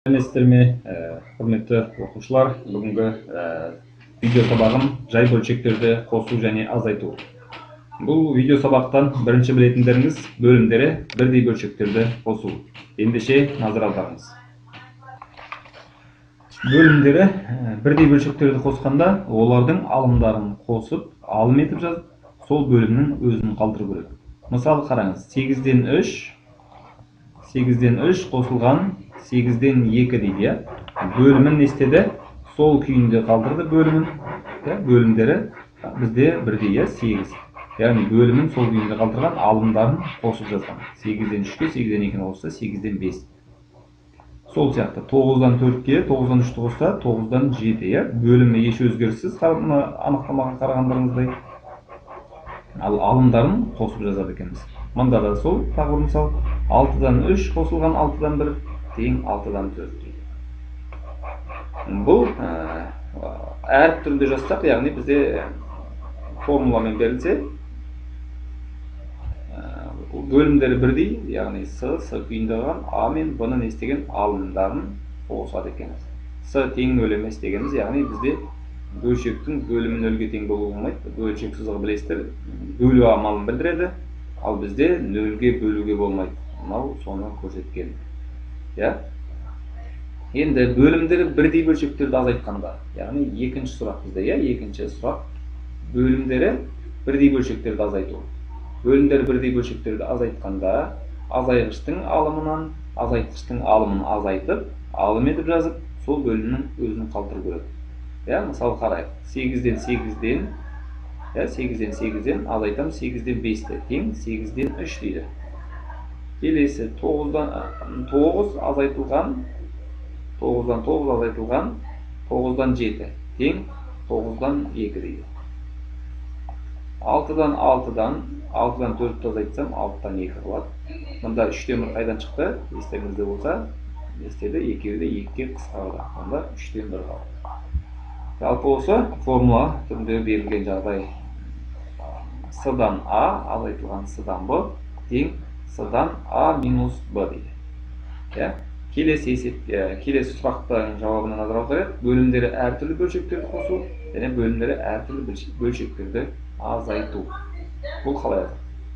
Сәлеметсіздер ме, құрметті оқушылар! Бүгінгі видео сабағым жай бөлшектерді қосу және азайту. Бұл видео сабақтан бірінші білетіндеріңіз: бөлімдері бірдей бөлшектерді қосу. Ендеше, назар аударыңыз. Бөлімдері бірдей бөлшектерді қосқанда, олардың алымдарын қосып, алым етіп жазып, сол бөлімнің өзін қалдыру керек. Мысалы, қараңыз: сегізден үш, сегізден үш қосылған сегізден екі дейді, иә. Бөлімін не істеді? Сол күйінде қалдырды бөлімін, иә. Бөлімдері бізде бірдей, иә, сегіз. Яғни бөлімін сол күйінде қалдырған, алымдарын қосып жазған. Сегізден үшке сегізден екіні қосса, сегізден бес. Сол сияқты тоғыздан төртке тоғыздан үшті қосса, тоғыздан жеті, иә. Бөлімі еш өзгеріссіз, мына анықтамаға қарағандарыңыздай, ал алымдарын қосып жазады екенбіз. Мында да сол. Тағы бір мысал: алтыдан үш қосылған алтыдан бір тең алтыдан төрт дейді. Бұл әріп түрінде жазсақ, яғни бізде формуламен берілсе, бөлімдері бірдей, яғни с с күйінде қалған, а мен б ны не істеген? Алымдарын қосады екенбіз. С тең нөл емес дегеніміз, яғни бізде бөлшектің бөлімі нөлге тең болуы болмайды. Бөлшек сызығы, білесіздер, бөлу амалын білдіреді, ал бізде нөлге бөлуге болмайды. Мынау соны көрсеткен, иә. Енді бөлімдері бірдей бөлшектерді азайтқанда, яғни екінші сұрақ бізде, иә, екінші сұрақ: бөлімдері бірдей бөлшектерді азайту. Бөлімдері бірдей бөлшектерді азайтқанда, азайғыштың алымынан азайтқыштың алымын азайтып, алым етіп жазып, сол бөлімнің өзін қалдыру керек, иә. Мысалы, қарайық: сегізден сегізден, иә, сегізден сегізден азайтамын сегізден бесті, тең сегізден үш дейді. Келесі: тоғыздан тоғыз азайтылған, тоғыздан тоғыз азайтылған тоғыздан жеті тең тоғыздан екі дейді. Алтыдан, алтыдан, алтыдан төртті азайтсам, алтыдан екі қалады. Мында үштен бір қайдан шықты? Естеріңізде болса, не істеді? Екеуі де екіге қысқарды, онда үштен бір қалды. Жалпы, осы формула түрінде берілген жағдай: с-дан а азайтылған с-дан б тең с-дан а минус б дейді, иә. Келесі есеп, келесі сұрақтың жауабына назар аударайық: бөлімдері әртүрлі бөлшектерді қосу және бөлімдері әртүрлі бөлшектерді азайту. Бұл қалай?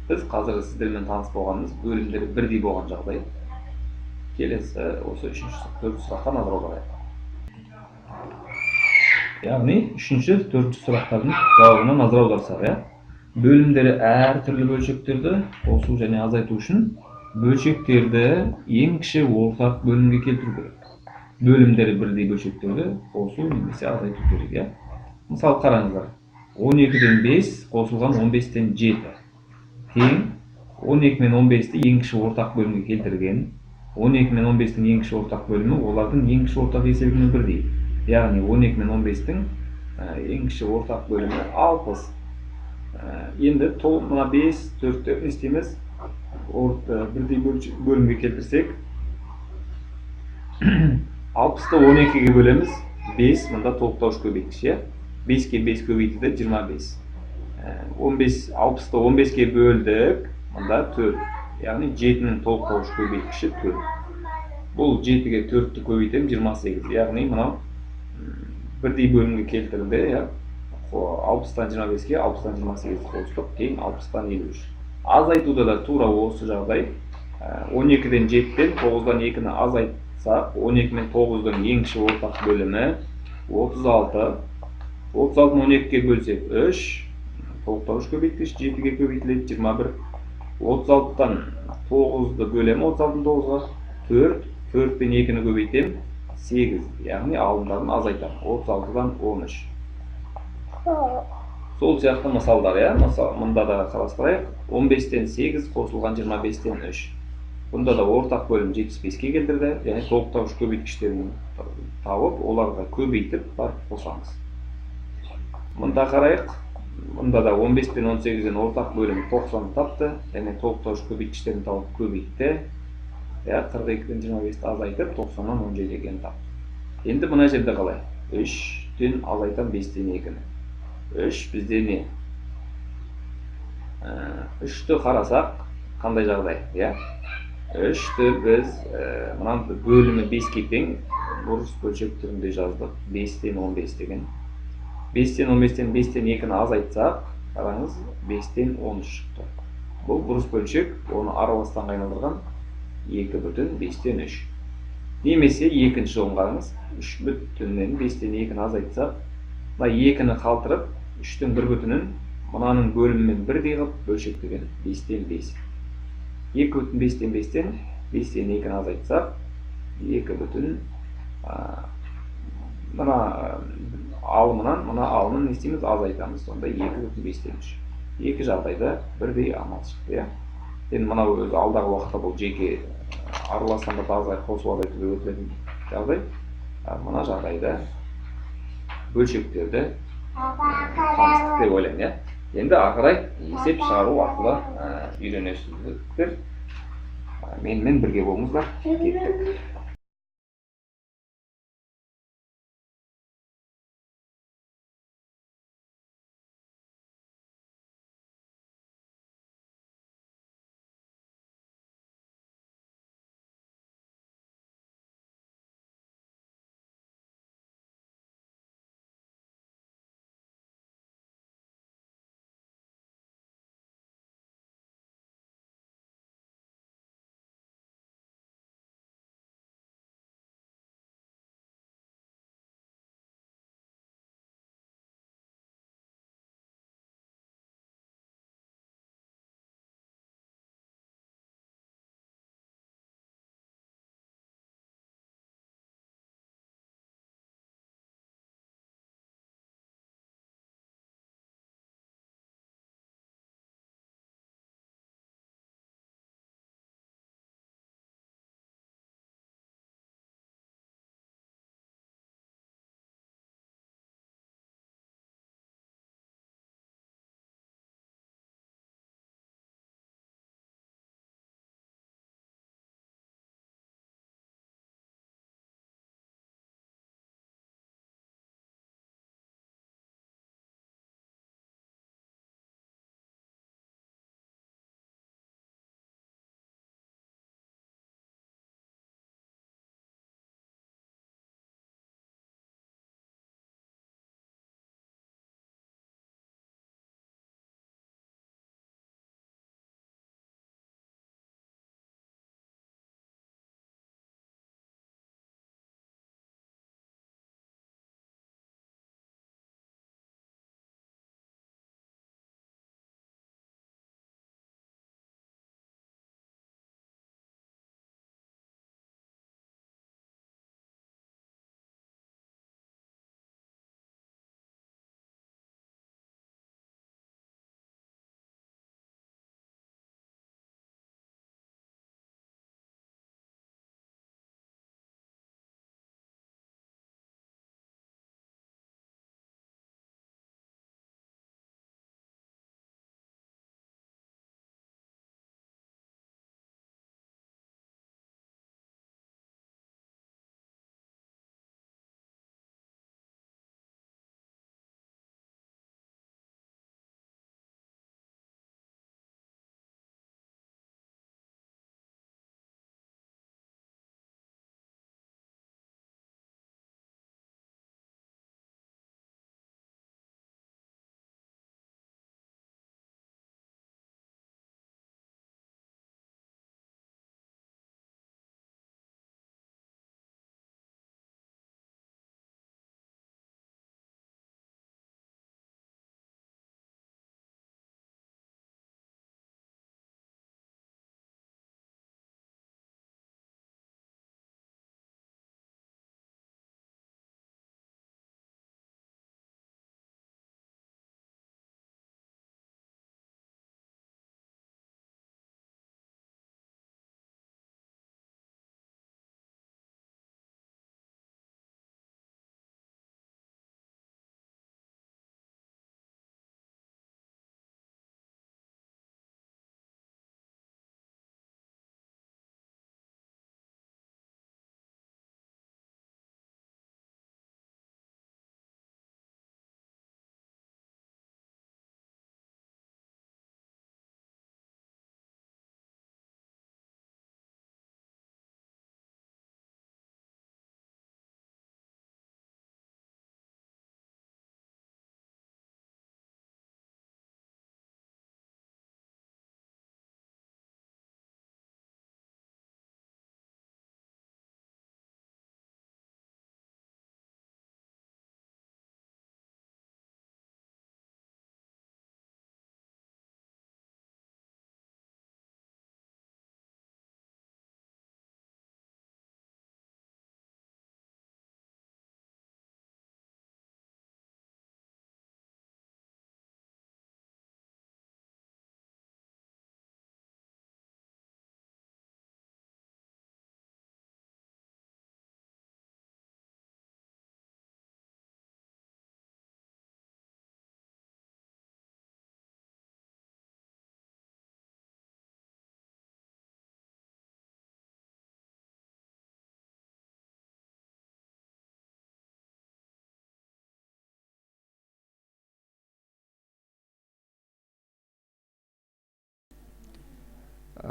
Біз қазір сіздермен таныс болғанымыз бөлімдері бірдей болған жағдай. Келесі осы үшінші, төртінші сұраққа назар аударайық. Яғни үшінші, төртінші сұрақтардың жауабына назар аударсақ, иә, бөлімдері әртүрлі бөлшектерді қосу және азайту үшін бөлшектерді ең кіші ортақ бөлімге келтіру керек. Бөлімдері бірдей бөлшектерді қосу немесе азайту керек, иә. Мысалы, қараңыздар: 12-ден 5 қосылған 15-тен 7 тең. 12 мен 15-ті ең кіші ортақ бөлімге келтірген. 12 мен 15-тің ең кіші ортақ бөлімі олардың ең кіші ортақ еселігімен бірдей, яғни 12 мен 15-тің ең кіші ортақ бөлімі 60. Енді мына 5, 4-ті не істейміз? Бірдей бөлімге келтірсек, 60-ты 12-ге бөлеміз, 5. Мында толықтауыш көбейткіш, иә. 5-ке 5 көбейтілді, 25. 15, 60-ты 15-ке бөлдік, мында 4, яғни 7-нің толықтауыш көбейткіші 4. Бұл 7-ге 4-ті көбейтемін, 28. Яғни мынау бірдей бөлімге келтірілді, иә. 60-тан 25-ке 60-тан 28 қостық, тең 60-тан 53. Азайтуда да тура осы жағдай: 12-ден 7 пен 9-дан 2-ні азайтсақ, 12 мен 9-дың ең кіші ортақ бөлімі 36. 36-ны 12-ге бөлсек, 3, толықтауыш көбейткіш 7-ге көбейтіледі, 21. 36-тан 9-ды бөлемін, 36-ны 9-ға, 4. 4 пен 2-ні көбейтемін, 8, яғни алымдарын азайтамын, 36-дан 13. Сол сияқты мысалдар, иә. Мысал, мында да қарастырайық: 15-тен 8 қосылған 25-тен 3. Бұнда да ортақ бөлім 75-ке келтірді және толықтауыш көбейткіштерін тауып, оларға көбейтіп барып қосамыз. Мында қарайық: мұнда да 15 пен 18-ден ортақ бөлім 90 тапты және толықтауыш көбейткіштерін тауып көбейтті, иә. 42-ден 25-ті азайтып, 90-нан 17 екенін тапты. Енді мына жерде қалай? 3-тен азайтамын 5-тен 2-ні. 3 бізде не? Үшті қарасақ, қандай жағдай, иә? 3-ті біз мынаның бөлімі 5-ке тең, бұрыш бөлшек түрінде жаздық. 5-тен 15 деген. 5-тен 15-тен 5-тен 2-ні азайтсақ, қараңыз, 5-тен 13 шықты. Бұл бұрыш бөлшек, оны араластанға айналдырған 2,5-3. Немесе екінші жолын қараңыз, 3,5-тен 2-ні азайтсақ, мына 2-ні қалдырып, 3-тің 1 бүтінін мынаның бөлімімен бірдей қылып бөлшектеген 5-тен 5. 2,5-тен 5-тен 5-тен 2-ні азайтсақ, 2 бүтін мына алымынан мына алымын не істейміз, азайтамыз. Сонда 2,5-3. Екі жағдайда бірдей амал шықты, иә. Енді мынау өзі алдағы уақытта бұл жеке араласқанда азай қосып азайтуды өтілетін жағдай. Мына жағдайда бөлшектерді таныстық деп ойлаймын, иә. Енді ары қарай есеп шығару арқылы үйренесіздер. Менімен бірге болыңыздар. Кеттік.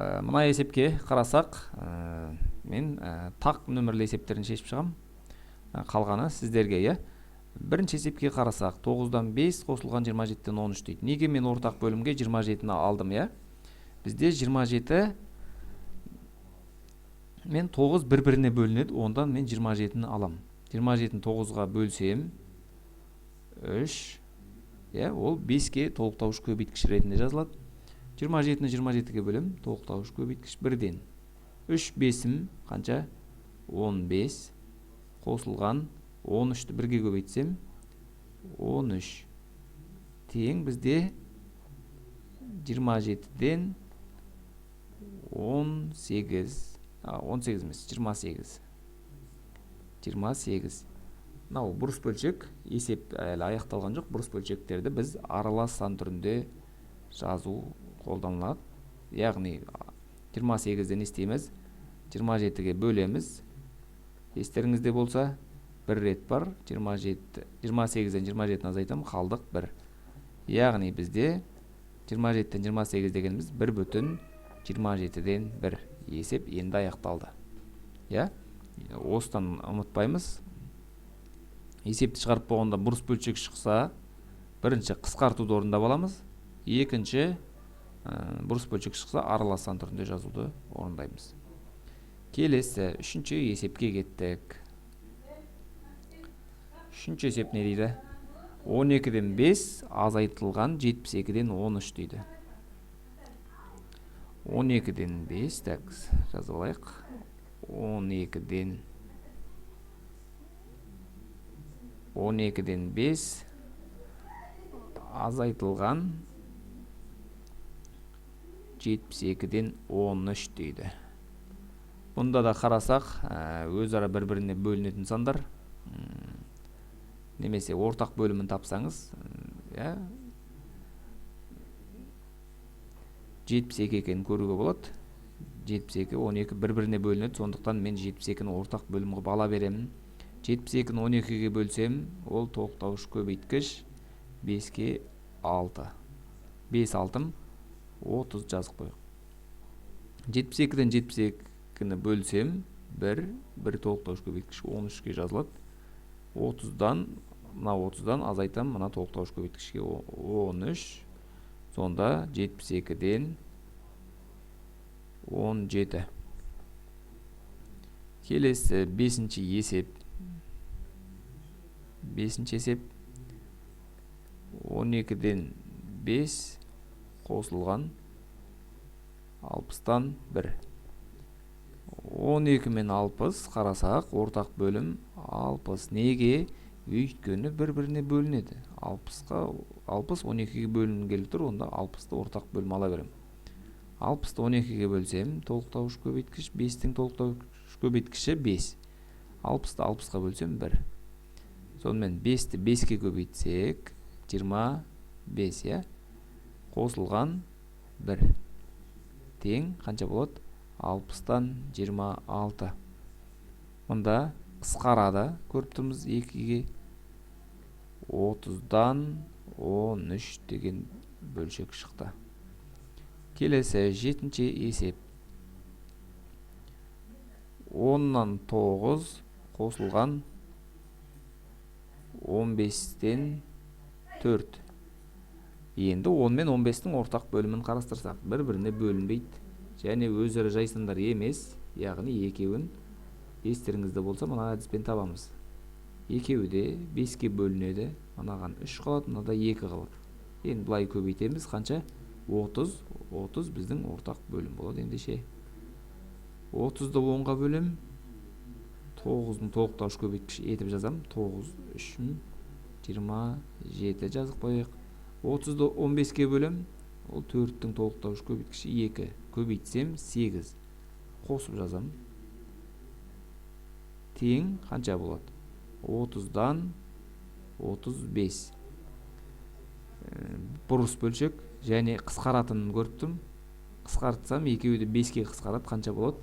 Мына есепке қарасақ, мен тақ нөмірлі есептерін шешіп шығам. Қалғаны сіздерге, иә. Бірінші есепке қарасақ, 9-дан 5 қосылған 27-тен 13 дейді. Неге мен ортақ бөлімге 27-ні алдым, иә? Бізде 27 мен 9 бір-біріне бөлінеді, ондан мен 27-ні алам. 27-ні 9-ға бөлсем 3, иә, ол 5-ке толықтауыш көбейткіш ретінде жазылады. 27-ні 27-ге бөлем, толықтауыш көбейткіш 1-ден. 3 бесім қанша? 15 қосылған 13-ті 1-ге көбейтсем 13 тең бізде 27-ден 18, 18 емес, 28. 28. Мынау бұрыс бөлшек, есеп әлі аяқталған жоқ. Бұрыс бөлшектерді біз аралас сан түрінде жазу қолданылады. Яғни 28-ден не істейміз? 27-ге бөлеміз. Естеріңізде болса, бір рет бар, 28-ден 27-ні азайтамын, қалдық 1. Яғни бізде 27-ден 28 дегеніміз 1 бүтін 27-ден 1. Есеп енді аяқталды. Иә? Осыдан ұмытпаймыз. Есепті шығарып болғанда бұрыс бөлшек шықса, бірінші қысқартуды орындап аламыз, екінші бұрыс бөлшек шықса аралас сан түрінде жазуды орындаймыз. Келесі үшінші есепке кеттік. Үшінші есеп не дейді? 12-ден 5 азайтылған 72-ден 13 дейді. 12-ден 5, так, жазып алайық. 12-ден 5 азайтылған 72-ден 13 дейді. Бұнда да қарасақ, өзара бір-біріне бөлінетін сандар, немесе ортақ бөлімін тапсаңыз, иә, 72 екенін көруге болады. 72, 12 бір-біріне бөлінеді, сондықтан мен 72-ні ортақ бөлім қылып ала беремін. 72-ні 12-ге бөлсем, ол толықтауыш көбейткіш 5-ке 6. 5 алтым 30 жазып қояйық. 72-ден 72-ні бөлсем, 1, 1 толықтауыш көбейткіш 13-ке жазылады. 30-дан, мына 30-дан азайтам, мына толықтауыш көбейткішке 13. Сонда 72-ден 17. Келесі бесінші есеп. Бесінші есеп 12-ден 5 қосылған 60-тан 1. 12 мен 60 қарасақ, ортақ бөлім 60. Неге? Өйткені бір-біріне бөлінеді. 60 12-ге бөлінгелі тұр, онда 60-ты ортақ бөлім ала беремін. 60-ты 12-ге бөлсем, толықтауыш көбейткіш 5-тің толықтауыш көбейткіші 5. 60-ты 60-қа бөлсем 1. Сонымен 5-ті 5-ке көбейтсек, 25, иә? Қосылған 1. Тең қанша болады? 60-тан 26. Мұнда қысқарады, көріп тұрмыз 2-ге. 30-дан 13 деген бөлшек шықты. Келесі жетінші есеп. 10-нан 9 қосылған 15-тен 4. Енді 10 мен 15-тің ортақ бөлімін қарастырсақ, бір-біріне бөлінбейді және өзара жай сандар емес, яғни екеуін естеріңізде болса мына әдіспен табамыз. Екеуі де 5-ке бөлінеді, мынаған 3 қалады, мынада 2 қалады. Енді былай көбейтеміз, қанша? 30. 30 біздің ортақ бөлім болады ендеше. 30-ды 10-ға бөлем, 9-дың толықтауыш көбейткіші етіп жазам. 9, 3, 27 жазып қояйық. 30-ды 15-ке бөлем, ол 4-тің толықтауыш көбейткіші 2. Көбейтсем 8. Қосып жазам. Тең қанша болады? 30-дан 35. Бұрыс бөлшек және қысқаратынын көріп тұрмын. Қысқартсам екеуі де 5-ке қысқарады, қанша болады?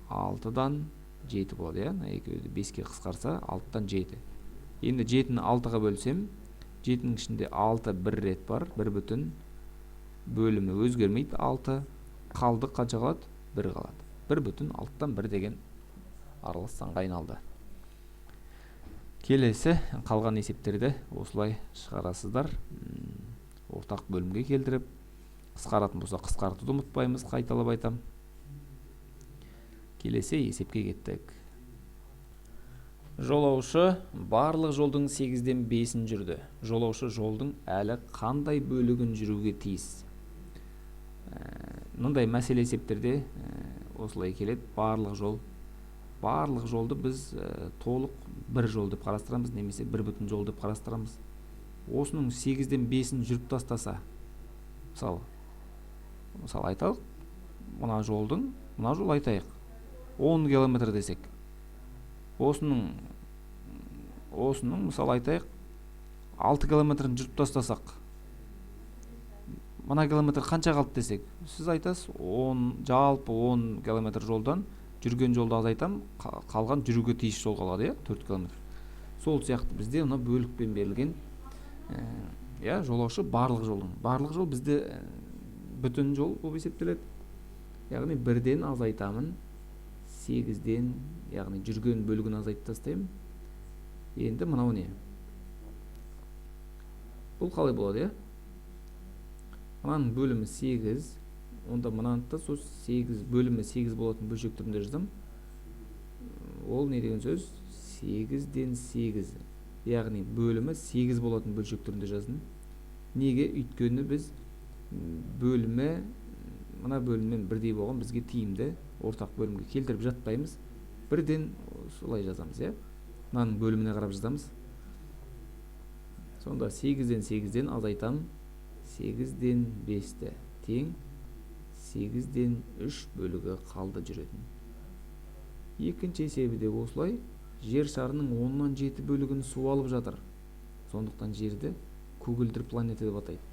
6-дан 7 болады, иә? Мына екеуі де 5-ке қысқарса, 6-дан 7. Енді 7-ні 6-ға бөлсем, 7-нің ішінде 6 бір рет бар, бір бүтін, бөлімі өзгермейді, 6. Қалдық қанша қалады? 1 қалады. 1,6 деген аралас санға айналды. Келесі қалған есептерді осылай шығарасыздар. Ортақ бөлімге келтіріп, қысқаратын болса қысқартуды ұмытпаймыз, қайталап айтам. Келесі есепке кеттік. Жолаушы барлық жолдың 8-ден 5-ін жүрді. Жолаушы жолдың әлі қандай бөлігін жүруге тиіс? Мындай мәселе есептерде осылай келеді. Барлық жолды біз толық бір жол деп қарастырамыз, немесе бір бүтін жол деп қарастырамыз. Осының 8-ден 5-ін жүріп тастаса, мысалы айталық, мына жол айтайық, 10 километр десек, осының мысалы айтайық, 6 километрін жүріп тастасақ, мына километр қанша қалды десек, сіз айтасыз, 10, жалпы 10 километр жолдан жүрген жолды азайтам, қалған жүруге тиіс жол қалады, иә, 4 километр. Сол сияқты бізде мына бөлікпен берілген, иә, жолаушы барлық жолдың, барлық жол бізде бүтін жол болып есептеледі. Яғни 1-ден азайтамын, 8-ден, яғни жүрген бөлігін азайтып тастаймын. Енді мынау не? Бұл қалай болады, иә? Мынаның бөлімі 8, онда мынаны да сол 8 бөлімі 8 болатын бөлшек түрінде жазамын. Ол не деген сөз? 8-ден 8, яғни бөлімі 8 болатын бөлшек түрінде жаздым. Неге? Өйткені біз бөлімі мына бөліммен бірдей болған, бізге тиімді ортақ бөлімге келтіріп жатпаймыз. Бірден солай жазамыз, иә? Мынаның бөліміне қарап жазамыз. Сонда 8-ден 8-ден азайтам, 8-ден 5-ті тең 8-ден 3 бөлігі қалды жүретін. Екінші есебі де осылай. Жер шарының 10-нан 7 бөлігін су алып жатыр. Сондықтан жерді көгілдір планета деп атайды.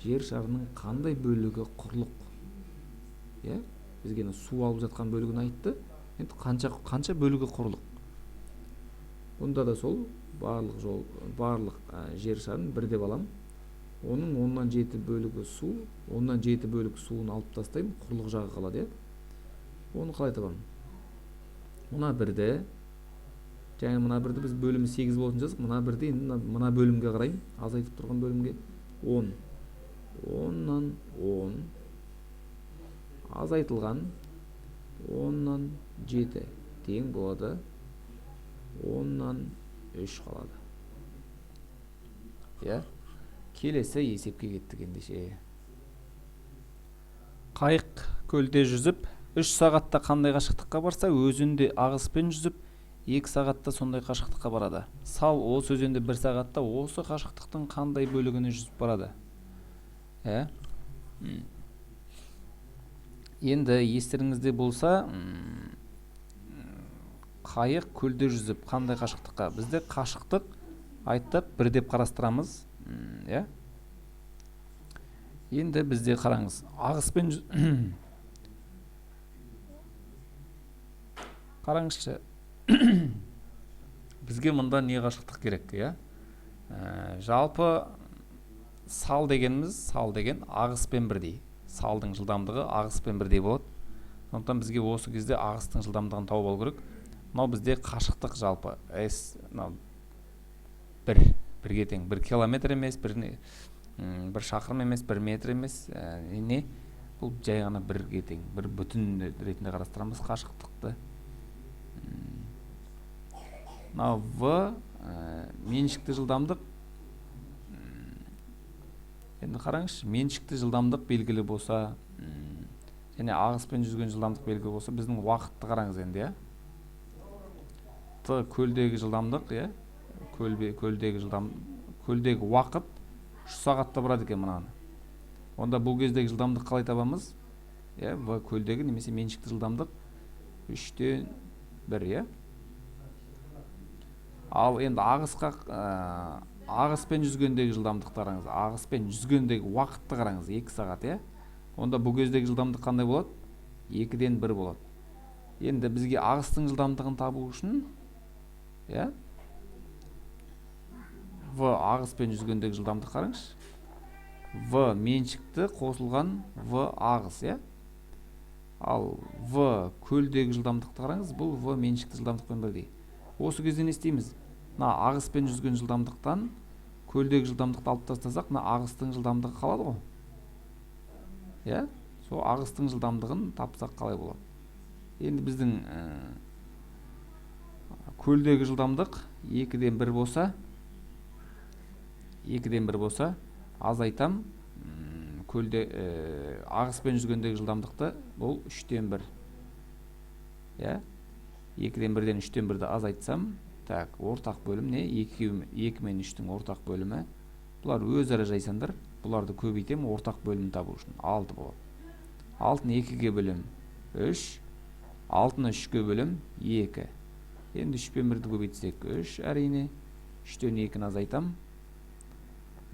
Жер шарының қандай бөлігі құрлық? Иә? Бізге су алып жатқан бөлігін айтты. Енді қанша бөлігі құрлық? Бұнда да сол барлық жол, барлық жер шарын бір деп алам. Оның 10-нан 7 бөлігі су, 10-нан 7 бөлік суын алып тастаймын, құрлық жағы қалады, иә? Оны қалай табамын? Мына бірді, және мына бірді біз бөлімі 8 болатын жаздық, мына бірді енді мына бөлімге қараймын, азайтып тұрған бөлімге 10. 10-нан 10 азайтылған 10-нан 7 тең болады 10-нан 3 қалады. Иә? Келесі есепке кеттік ендеше. Қайық көлде жүзіп, 3 сағатта қандай қашықтыққа барса, өзенде ағыспен жүзіп, 2 сағатта сондай қашықтыққа барады. Сал осы өзенде 1 сағатта осы қашықтықтың қандай бөлігіне жүзіп барады? Ә? Енді естеріңізде болса, қайық көлде жүзіп қандай қашықтыққа? Бізде қашықтық айттық, бір деп қарастырамыз. Иә? Енді бізде қараңыз, ағыспен қараңызшы. Бізге мұнда не қашықтық керек, иә? Жалпы сал дегеніміз, сал деген ағыспен бірдей. Салдың жылдамдығы ағыспен бірдей болады. Сондықтан бізге осы кезде ағыстың жылдамдығын тауып алу керек. Мынау бізде қашықтық жалпы S, мынау бірге тең, 1 километр емес, бір шақырым емес, 1 метр емес, не? Бұл жай ғана бірге тең, бір бүтін ретінде қарастырамыз қашықтықты. Мынау В, меншікті жылдамдық. Енді қараңызшы, меншікті жылдамдық белгілі болса, және ағыспен жүзген жылдамдық белгілі болса, біздің уақытты қараңыз енді, иә? Т көлдегі жылдамдық, иә? Көлдегі жылдам, көлдегі уақыт 3 сағатта барады екен мынаны. Онда бұл кездегі жылдамдық қалай табамыз? Иә, В көлдегі немесе меншікті жылдамдық 3-тен 1, иә? Ал енді ағыспен жүзгендегі жылдамдықты қараңыз. Ағыспен жүзгендегі уақытты қараңыз, 2 сағат, иә? Онда бұл кездегі жылдамдық қандай болады? 2-ден 1 болады. Енді бізге ағыстың жылдамдығын табу үшін, иә? В ағыспен жүзгендегі жылдамдық қараңызшы. В меншікті қосылған В ағыс, иә? Ал В көлдегі жылдамдықты қараңыз, бұл В меншікті жылдамдықпен бірдей. Осы кезде не істейміз? Мына ағыспен жүзген жылдамдықтан көлдегі жылдамдықты алып тастасақ, мына ағыстың жылдамдығы қалады ғой. Иә? Сол ағыстың жылдамдығын тапсақ қалай болады? Енді біздің көлдегі жылдамдық 2-ден 1 болса, 2-ден 1 болса, азайтам, көлде ағыспен жүзгендегі жылдамдықты бұл 3-тен 1. Иә? 2-ден 1-ден 3-тен 1-ді азайтсам, так, ортақ бөлім не? 2 мен 3-тің ортақ бөлімі. Бұлар өзара жайсаңдар, бұларды көбейтем ортақ бөлімін табу үшін 6 болады. 6-ны 2-ге бөлем 3, 6-ны 3-ке бөлем 2. Енді 3 пен 1-ді көбейтсек 3, әрине. 3-тен 2-ні азайтам,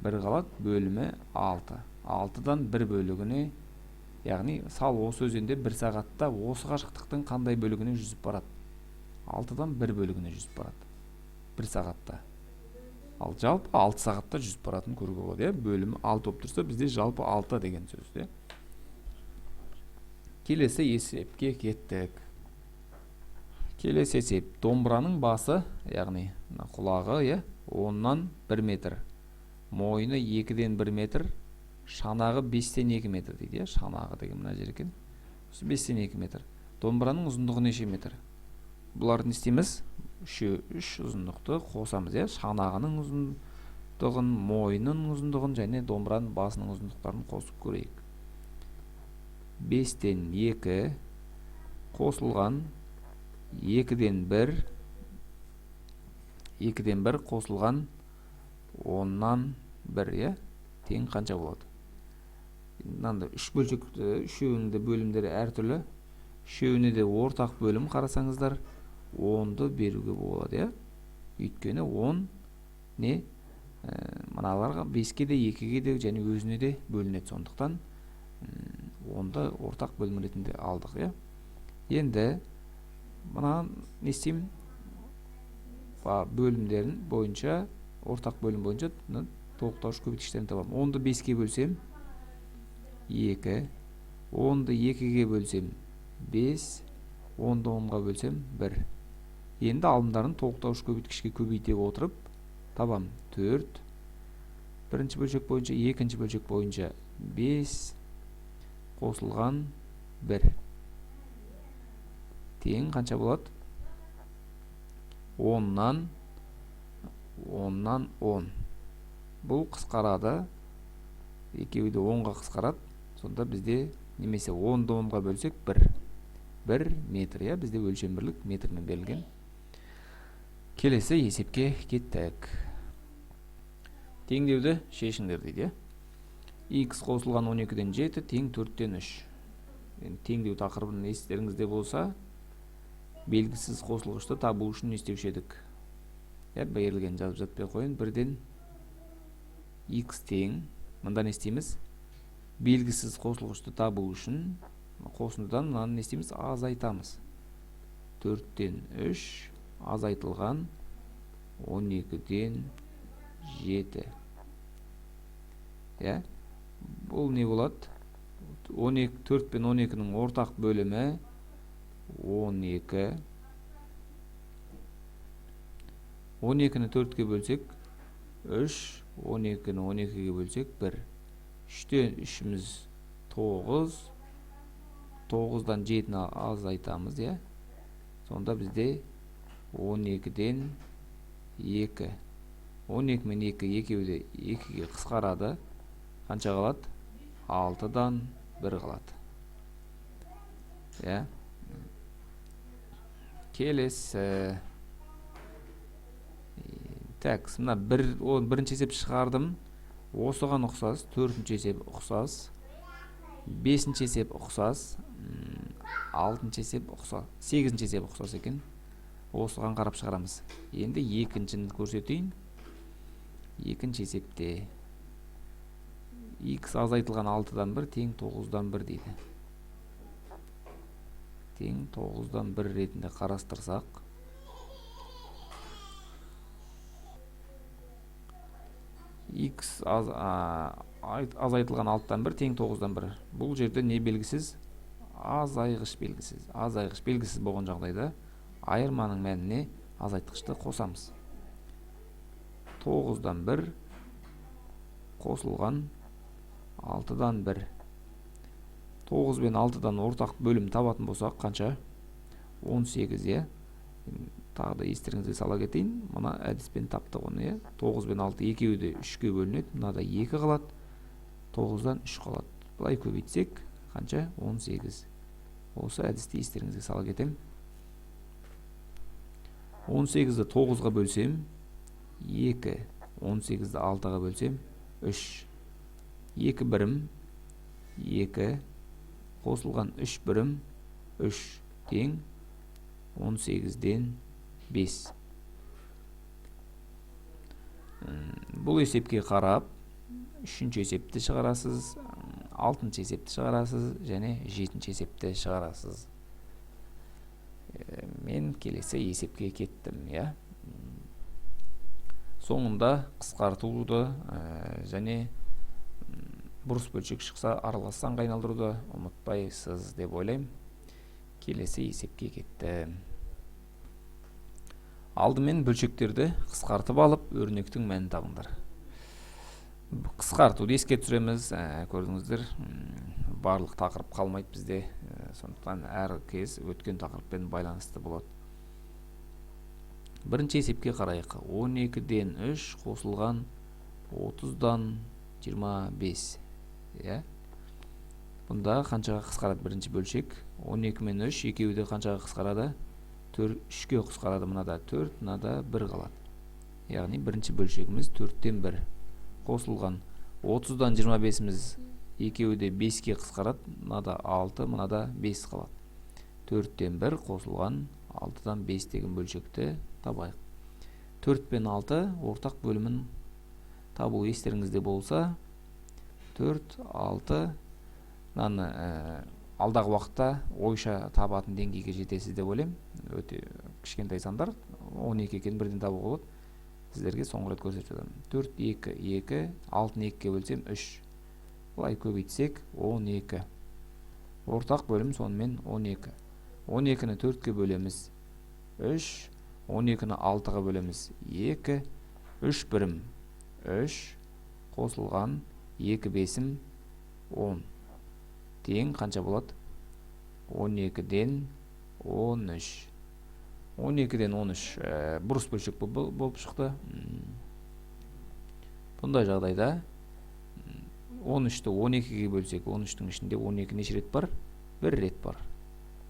1 қалады, бөлімі 6. 6-дан 1 бөлігіне, яғни сал осы өзенде 1 сағатта осы қашықтықтың қандай бөлігіне жүзіп барады? 6-дан 1 бөлігіне жүзіп барады. 1 сағатта. Ал жалпы 6 сағатта жүзіп баратынын көруге болады, иә? Бөлімі 6 болып тұрса, бізде жалпы 6 деген сөз, иә? Келесі есепке кеттік. Келесі есеп. Домбыраның басы, яғни мына құлағы, иә, 10-нан 1 метр. Мойны 2-ден 1 метр, шанағы 5-тен 2 метр дейді, иә? Шанағы деген мына жер екен. Осы 5-тен 2 метр. Домбыраның ұзындығы неше метр? Бұларды не істейміз? Үш ұзындықты қосамыз, иә? Шанағының ұзындығын, мойнының ұзындығын және домбыраның басының ұзындықтарын қосып көрейік. 5-тен 2 қосылған 2-ден 1, 2-ден 1 қосылған 10-нан 1, иә? Тең қанша болады? Мынандай үш бөлшек, үшеуінің де бөлімдері әртүрлі. Үшеуіне де ортақ бөлім қарасаңыздар, 10-ды беруге болады, иә? Өйткені 10 не? Мыналарға 5-ке де, 2-ге де және өзіне де бөлінеді. Сондықтан 10-ды ортақ бөлім ретінде алдық, иә? Енді мына не істеймін? Бөлімдерін бойынша, ортақ бөлім бойынша толықтауыш көбейткіштерін табамын. 10-ды 5-ке бөлсем 2, 10-ды 2-ге бөлсем 5, 10-ды 10-ға бөлсем 1. Енді алымдарын толықтауыш көбейткішке көбейте отырып табам. 4 бірінші бөлшек бойынша, екінші бөлшек бойынша 5 қосылған 1 тең қанша болады? 10-нан 10. Бұл қысқарады. Екеуі де 10-ға қысқарады. Сонда бізде немесе 10-ды 10-ға бөлсек 1. 1 метр, иә, бізде өлшем бірлік метрмен берілген. Келесі есепке кеттік. Теңдеуді шешіңдер дейді, иә. X қосылған 12-ден 7 тең 4-тен 3. Енді теңдеу тақырыбын естеріңізде болса, белгісіз қосылғышты табу үшін не істеуші едік? Иә, берілген жазып жатпай қояйын. Бірден x тең. Мында не істейміз? Белгісіз қосылғышты табу үшін қосындыдан мынаны не істейміз? Азайтамыз. 4-тен 3 азайтылған 12-ден 7. Иә? Бұл не болады? 12, 4 пен 12-нің ортақ бөлімі 12. 12-ні 4-ке бөлсек 3, 12-ні 12-ге бөлсек 1. 3-тен 3-іміз 9, 9-дан 7-ні азайтамыз, иә? Сонда бізде 12-ден 2. 12 мен 2 екеуі де 2-ге қысқарады. Қанша қалады? 6-дан 1 қалады. Иә? Келесі. Так, мына бірінші есеп шығардым. Осыған ұқсас, төртінші есеп ұқсас, бесінші есеп ұқсас, алтыншы есеп ұқсас, сегізінші есеп ұқсас екен. Осыған қарап шығарамыз. Енді екіншіні көрсетейін. Екінші есепте x азайтылған 6-дан 1 тең 9-дан 1 дейді. Тең 9-дан 1 ретінде қарастырсақ, x азайтылған 6-дан 1 тең 9-дан 1. Бұл жерде не белгісіз? Азайғыш белгісіз. Азайғыш белгісіз болған жағдайда айырманың мәніне азайтқышты қосамыз. 9-дан 1 қосылған 6-дан 1. 9 бен 6-дан ортақ бөлім табатын болсақ қанша? 18, иә. Тағы да естеріңізге сала кетейін, мына әдіспен таптық оны, иә. 9 бен 6 екеуі де 3-ке бөлінеді, мынада 2 қалады, 9-дан 3 қалады. Былай көбейтсек қанша? 18. Осы әдісті естеріңізге сала кетемін. 18-ді 9-ға бөлсем 2, 18-ді 6-ға бөлсем 3. 2 бірім 2 қосылған 3 бірім 3 тең 18-ден 5. Бұл есепке қарап 3-ші есепті шығарасыз, 6-шы есепті шығарасыз және 7-ші есепті шығарасыз. Мен келесі есепке кеттім, иә. Соңында қысқартуды және бұрыс бөлшек шықса аралас санға айналдыруды ұмытпайсыз деп ойлаймын. Келесі есепке кеттім. Алдымен бөлшектерді қысқартып алып, өрнектің мәнін табыңдар. Қысқартуды еске түсіреміз. Көрдіңіздер, барлық тақырып қалмайды бізде, сондықтан әр кез өткен тақырыппен байланысты болады. Бірінші есепке қарайық. 12-ден 3 қосылған 30-дан 25, иә. Бұнда қаншаға қысқарады бірінші бөлшек? 12 мен 3 екеуі де қаншаға қысқарады? 3-ке қысқарады. Мынада 4, мынада 1 қалады. Яғни бірінші бөлшегіміз 4-тен 1 қосылған 30-дан 25-іміз екеуі де 5-ке қысқарады. Мынада 6, мынада 5 қалады. 4-тен 1 қосылған 6-дан 5 деген бөлшекті табайық. 4 пен 6 ортақ бөлімін табу естеріңізде болса, 4, 6 мынаны алдағы уақытта ойша табатын деңгейге жетесіз деп ойлаймын. Өте кішкентай сандар, 12 екенін бірден табуға болады. Сіздерге соңғы рет көрсетіп жатырмын. 4, 2, 2, 6-ны 2-ге бөлсем 3. Былай көбейтсек 12. Ортақ бөлім сонымен 12. 12-ні 4-ке бөлеміз 3, 12-ні 6-ға бөлеміз 2, 3 бірім 3 қосылған 2 бесім 10. Тең қанша болады? 12-ден 13. 12-ден 13 бұрыс бөлшек болып шықты. Бұндай жағдайда 13-ті 12-ге бөлсек, 13-тің ішінде 12 неше рет бар? 1 рет бар.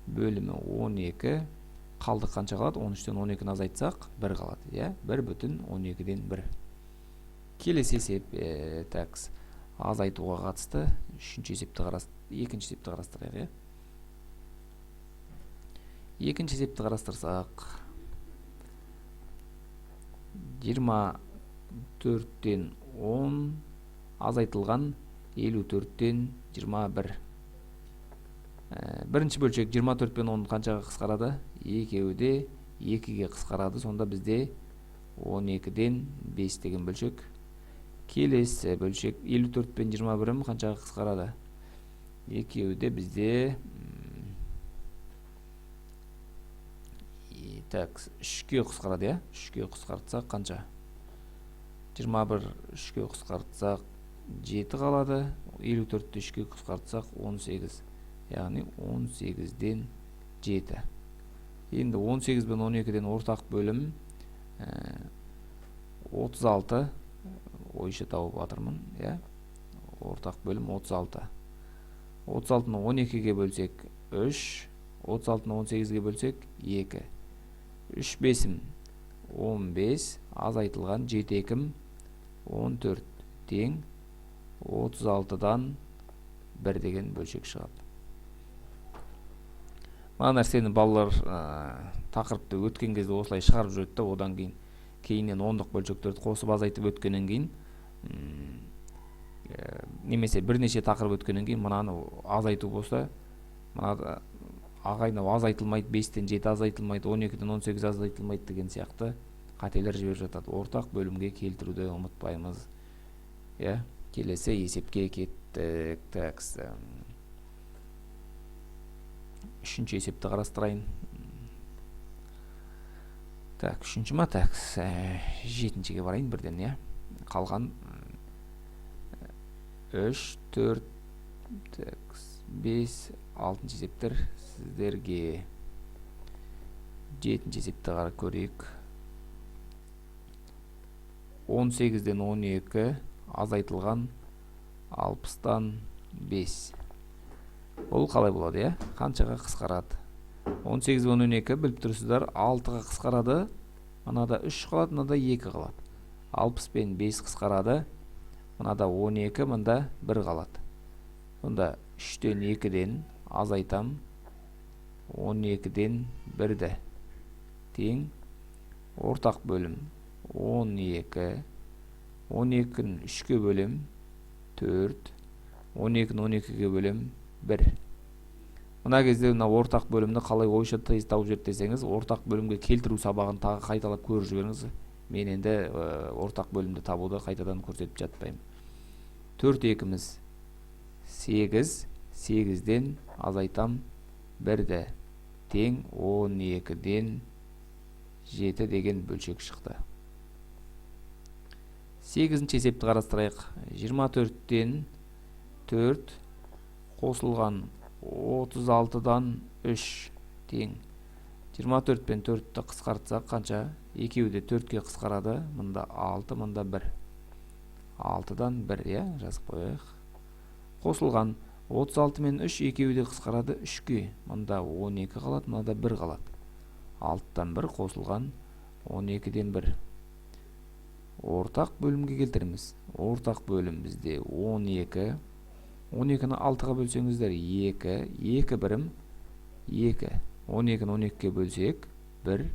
Бөлімі 12. Қалдық қанша қалады? 13-тен 12-ні азайтсақ, 1 қалады, иә? 1 бүтін 12-ден 1. Келесі есеп, такс, азайтуға қатысты үшінші есепті екінші есепті қарастырайық, иә. Екінші есепті қарастырсақ, 24-тен 10 азайтылған 54-тен 21. Бірінші бөлшек 24 пен 10 қаншаға қысқарады? Екеуі де 2-ге қысқарады. Сонда бізде 12-ден 5 деген бөлшек. Келесі бөлшек 54 пен 21 қаншаға қысқарады? Екеуі де бізде так, 3-ке қысқарады, иә? 3-ке қысқартсақ қанша? 21 3-ке қысқартсақ 7 қалады. 54-ті 3-ке қысқартсақ 18. Яғни 18-ден 7. Енді 18 бен 12-ден ортақ бөлім 36. Ойша тауып жатырмын, иә? Ортақ бөлім 36. 36-ны 12-ге бөлсек 3, 36-ны 18-ге бөлсек 2. 3 бесім 15 азайтылған 7 екім 14 тең 36-дан 1 деген бөлшек шығады. Мына нәрсені балалар тақырыпты өткен кезде осылай шығарып жүреді да, одан кейін кейіннен ондық бөлшектерді қосып азайтып өткеннен кейін, немесе бірнеше тақырып өткеннен кейін мынаны азайту болса, мына ағай мынау азайтылмайды, 5-тен 7 азайтылмайды, 12-ден 18 азайтылмайды деген сияқты қателер жіберіп жатады. Ортақ бөлімге келтіруді ұмытпаймыз. Иә, келесі есепке кеттік. Так, Үшінші есепті қарастырайын. Так, үшінші ма? Так, жетіншіге барайын бірден, иә. Қалған 3, 4, так, 5, 6 есептер сіздерге. Жетінші есепті қара көрейік. 18-ден 12 азайтылған 60-тан 5. Бұл қалай болады, иә? Қаншаға қысқарады? 18 бен 12 біліп тұрсыздар, 6-ға қысқарады. Мынада 3 қалады, мынада 2 қалады. 60 пен 5 қысқарады. Мынада 12, мында 1 қалады. Сонда 3-тен 2-ден азайтам 12-ден 1-ді. Тең ортақ бөлім 12. 12-ні 3-ке бөлем 4. 12-ні 12-ге бөлем 1. Мына кезде мына ортақ бөлімді қалай ойша тез тауып жіберді десеңіз, ортақ бөлімге келтіру сабағын тағы қайталап көріп жіберіңіз. Мен енді ортақ бөлімді табуды қайтадан көрсетіп жатпаймын. 4 екіміз 8, 8-ден азайтам 1-ді. Тең 12-ден 7 деген бөлшек шықты. 8-ші есепті қарастырайық. 24-тен 4 қосылған 36-дан 3 тең. 24 пен 4-ті қысқартсақ қанша? Екеуі де 4-ке қысқарады. Мында 6, мында 1. 6-дан 1, иә, жазып қояйық. Қосылған 36 мен 3 екеуі де қысқарады 3-ке. Мында 12 қалады, мында 1 қалады. 6-дан 1 қосылған 12-ден 1. Ортақ бөлімге келтіреміз. Ортақ бөлім бізде 12. 12-ні 6-ға бөлсеңіздер 2, 2 бірім 2. 12-ні 12-ге бөлсек 1,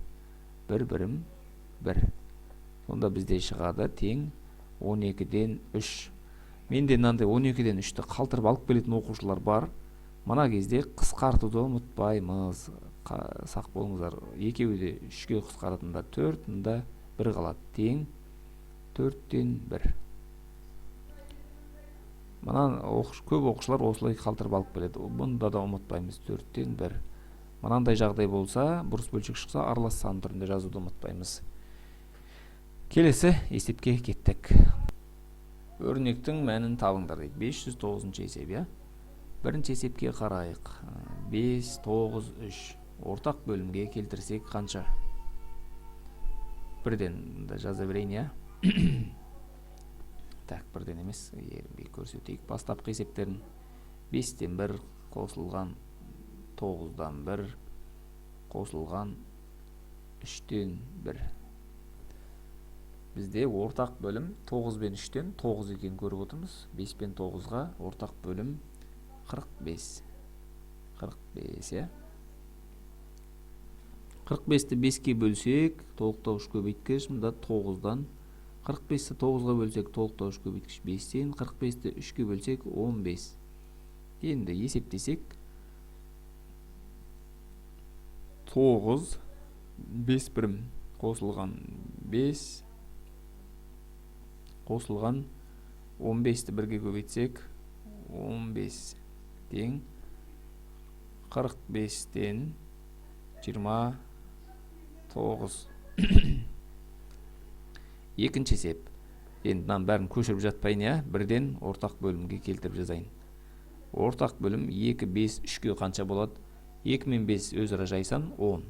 1 бірім 1. Сонда бізде шығады тең 12-ден 3. Менде мынандай 12-ден 3-ті қалдырып алып келетін оқушылар бар. Мына кезде қысқартуды ұмытпаймыз. Сақ болыңыздар. Екеуі де 3-ке қысқаратында 4, мында 1 қалады. Тең 4-тен 1. Мына көп оқушылар осылай қалдырып алып келеді. Бұнда да ұмытпаймыз 4-тен 1. Мынандай жағдай болса, бұрыс бөлшек шықса, аралас сан түрінде жазуды ұмытпаймыз. Келесі есепке кеттік. Өрнектің мәнін табыңдар дейді. 509 есеп, иә? Бірінші есепке қарайық. 5, 9, 3. Ортақ бөлімге келтірсек қанша? Бірден мында жаза берейін, иә? Так, бірден емес, ерінбей көрсетейік бастапқы есептерін. 5-тен 1 қосылған 9-дан 1 қосылған 3-тен 1. Бізде ортақ бөлім 9 бен 3-тен 9 екенін көріп отырмыз. 5 пен 9-ға ортақ бөлім 45. 45, иә? 45-ті 5-ке бөлсек, толықтауыш көбейткіш мында 9-дан. 45-ті 9-ға бөлсек, толықтауыш көбейткіш 5-тен. 45-ті 3-ке бөлсек, 15. Енді есептесек, 9 5 бірім қосылған 5 қосылған 15-ті бірге көбейтсек, 15 тең 45-тен 29. Екінші есеп. Енді мынаның бәрін көшіріп жатпайын, иә, бірден ортақ бөлімге келтіріп жазайын. Ортақ бөлім 2, 5, 3-ке қанша болады? 2 мен 5 өзара жай сан 10.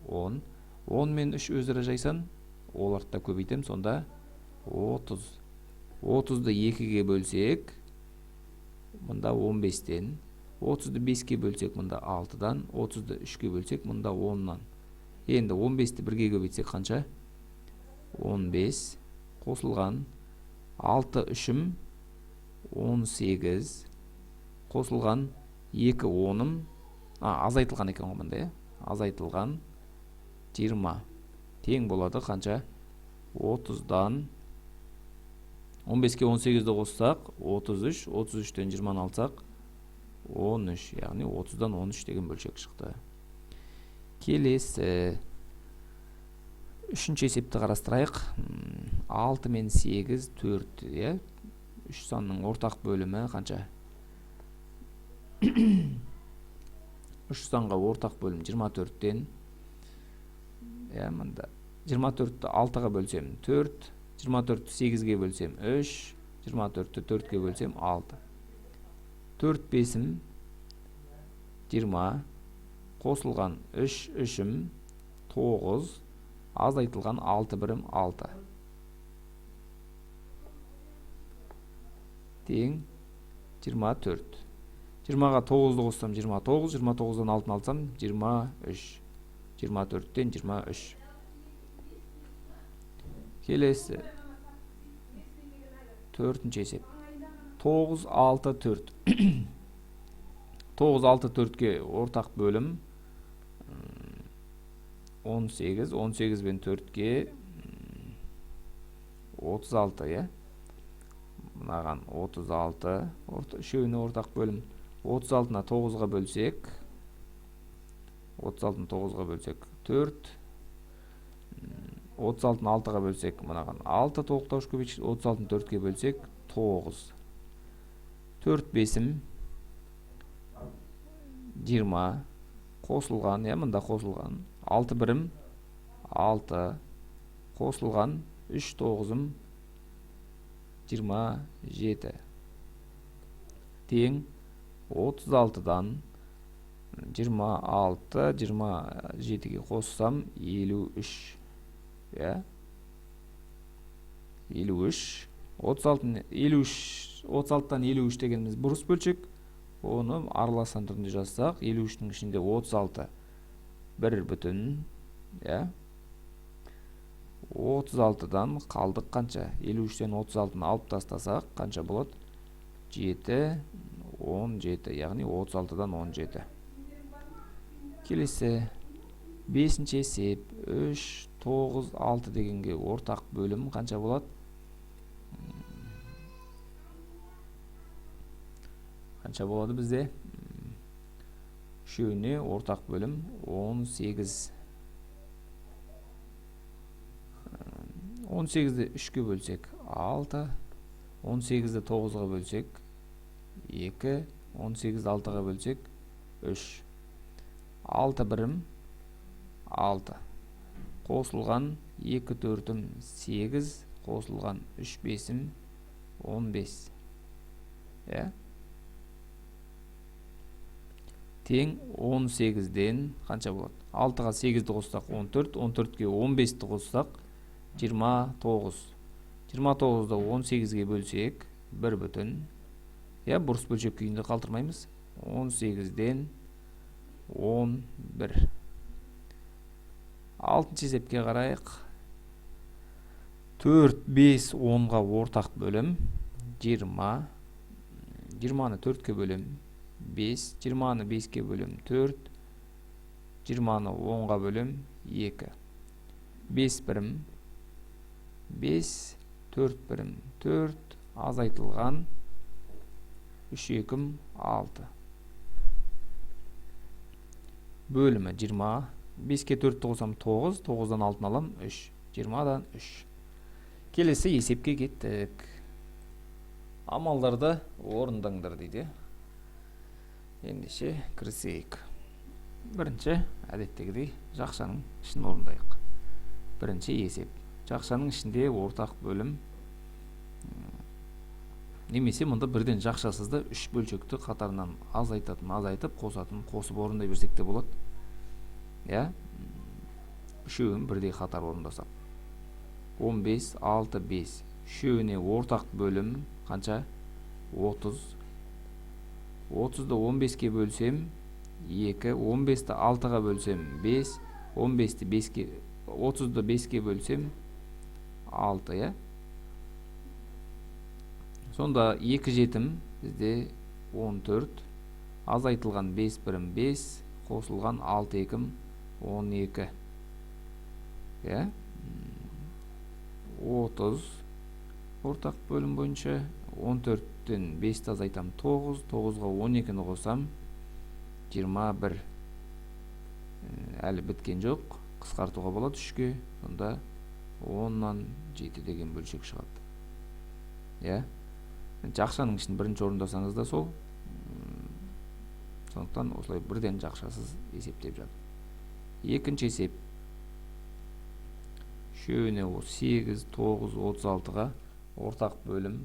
10. 10 мен 3 өзара жай сан, оларды да көбейтемін, сонда 30. 30-ды 2-ге бөлсек, мында 15-тен. 30-ды 5-ке бөлсек, мында 6-дан. 30-ды 3-ке бөлсек, мында 10-нан. Енді 15-ті бірге көбейтсек қанша? 15 қосылған 6 үшім 18 қосылған 2 оным, азайтылған екен ғой мында, иә? Азайтылған 20 тең болады қанша? 30-дан 15-ке 18-ді қоссақ 33, 33-тен 20-ны алсақ 13, яғни 30-дан 13 деген бөлшек шықты. Келесі үшінші есепті қарастырайық. 6 мен 8, 4, иә? Үш санның ортақ бөлімі қанша? Үш санға ортақ бөлім 24-тен. Иә, мында 24-ті 6-ға бөлсем 4, 24-ті 8-ге бөлсем 3, 24-ті 4-ке бөлсем 6. 4 бесім 20, қосылған 3 үшім 9, азайтылған 6 бірім 6. Тең 24. 20-ға 9-ды қоссам 29, 29-дан 6-ны алсам 23. 24-тен 23. Келесі төртінші есеп. 9, 6, 4. 9, 6, 4-ке ортақ бөлім 18, 18 бен 4-ке 36, иә? Мынаған 36, үшеуіне ортақ бөлім. 36-ны 9-ға бөлсек, 36-ны 9-ға бөлсек 4, 36-ны 6-ға бөлсек, мынаған 6 толықтауыш көбейтші, 36-ны 4-ке бөлсек 9. 4 бесім 20, қосылған, иә, мында қосылған 6 бірім 6, қосылған 3 тоғызым 27. Тең 36-дан 26, 27-ге қоссам 53. Иә? 53. 36, 53, 36-дан 53 дегеніміз бұрыс бөлшек. Оны аралас сан түрінде жазсақ, 53-нің ішінде 36 бір бүтін, иә? 36-дан қалдық қанша? 53-тен 36-ны алып тастасақ, қанша болады? 7, 17, яғни 36-дан 17. Келесі бесінші есеп. 3, 9, 6 дегенге ортақ бөлім қанша болады? Қанша болады бізде? Үшеуіне ортақ бөлім 18. 18-ді 3-ке бөлсек 6, 18-ді 9-ға бөлсек 2, 18-ді 6-ға бөлсек 3. 6 бірім 6, қосылған 2 төртім 8, қосылған 3 бесім 15. Иә? Тең 18-ден қанша болады? 6-ға 8-ді қоссақ 14, 14-ке 15-ті қоссақ 29. 29-ды 18-ге бөлсек 1 бүтін. Иә, бұрыс бөлшек күйінде қалдырмаймыз. 18-ден 11. Алтыншы есепке қарайық. 4, 5, 10-ға ортақ бөлім 20. 20-ны 4-ке бөлем 5, 20-ны 5-ке бөлем 4, 20-ны 10-ға бөлем 2. 5 бірім 5, 4 бірім 4, азайтылған 3 екім 6. Бөлімі 20. 5-ке 4-ті қосам 9, 9-дан 6-ны алам 3, 20-дан 3. Келесі есепке кеттік. Амалдарды орындаңдар дейді. Ендеше кірісейік. Бірінші әдеттегідей жақшаның ішін орындайық. Бірінші есеп. Жақшаның ішінде ортақ бөлім немесе мұнда бірден жақшасызды үш бөлшекті қатарынан азайтатын азайтып, қосатын қосып орындай берсек те болады. Иә? Үшеуін бірдей қатар орындасақ. 15, 6, 5. Үшеуіне ортақ бөлім қанша? 30. 30-ды 15-ке бөлсем 2, 15-ті 6-ға бөлсем 5, 15-ті 5-ке, 30-ды 5-ке бөлсем 6, иә? Сонда 2 жетім бізде 14, азайтылған 5 бірім 5, қосылған 6 екім 12. Иә? 30 ортақ бөлім бойынша 14-тен 5-ті азайтам 9, 9-ға 12-ні қосам 21. Әлі біткен жоқ, қысқартуға болады 3-ке, сонда 10-нан 7 деген бөлшек шығады. Иә? Жақшаның ішін бірінші орындасаңыз да сол. Сондықтан осылай бірден жақшасыз есептеп жатыр. Екінші есеп. Үшеуіне 8, 9, 36-ға ортақ бөлім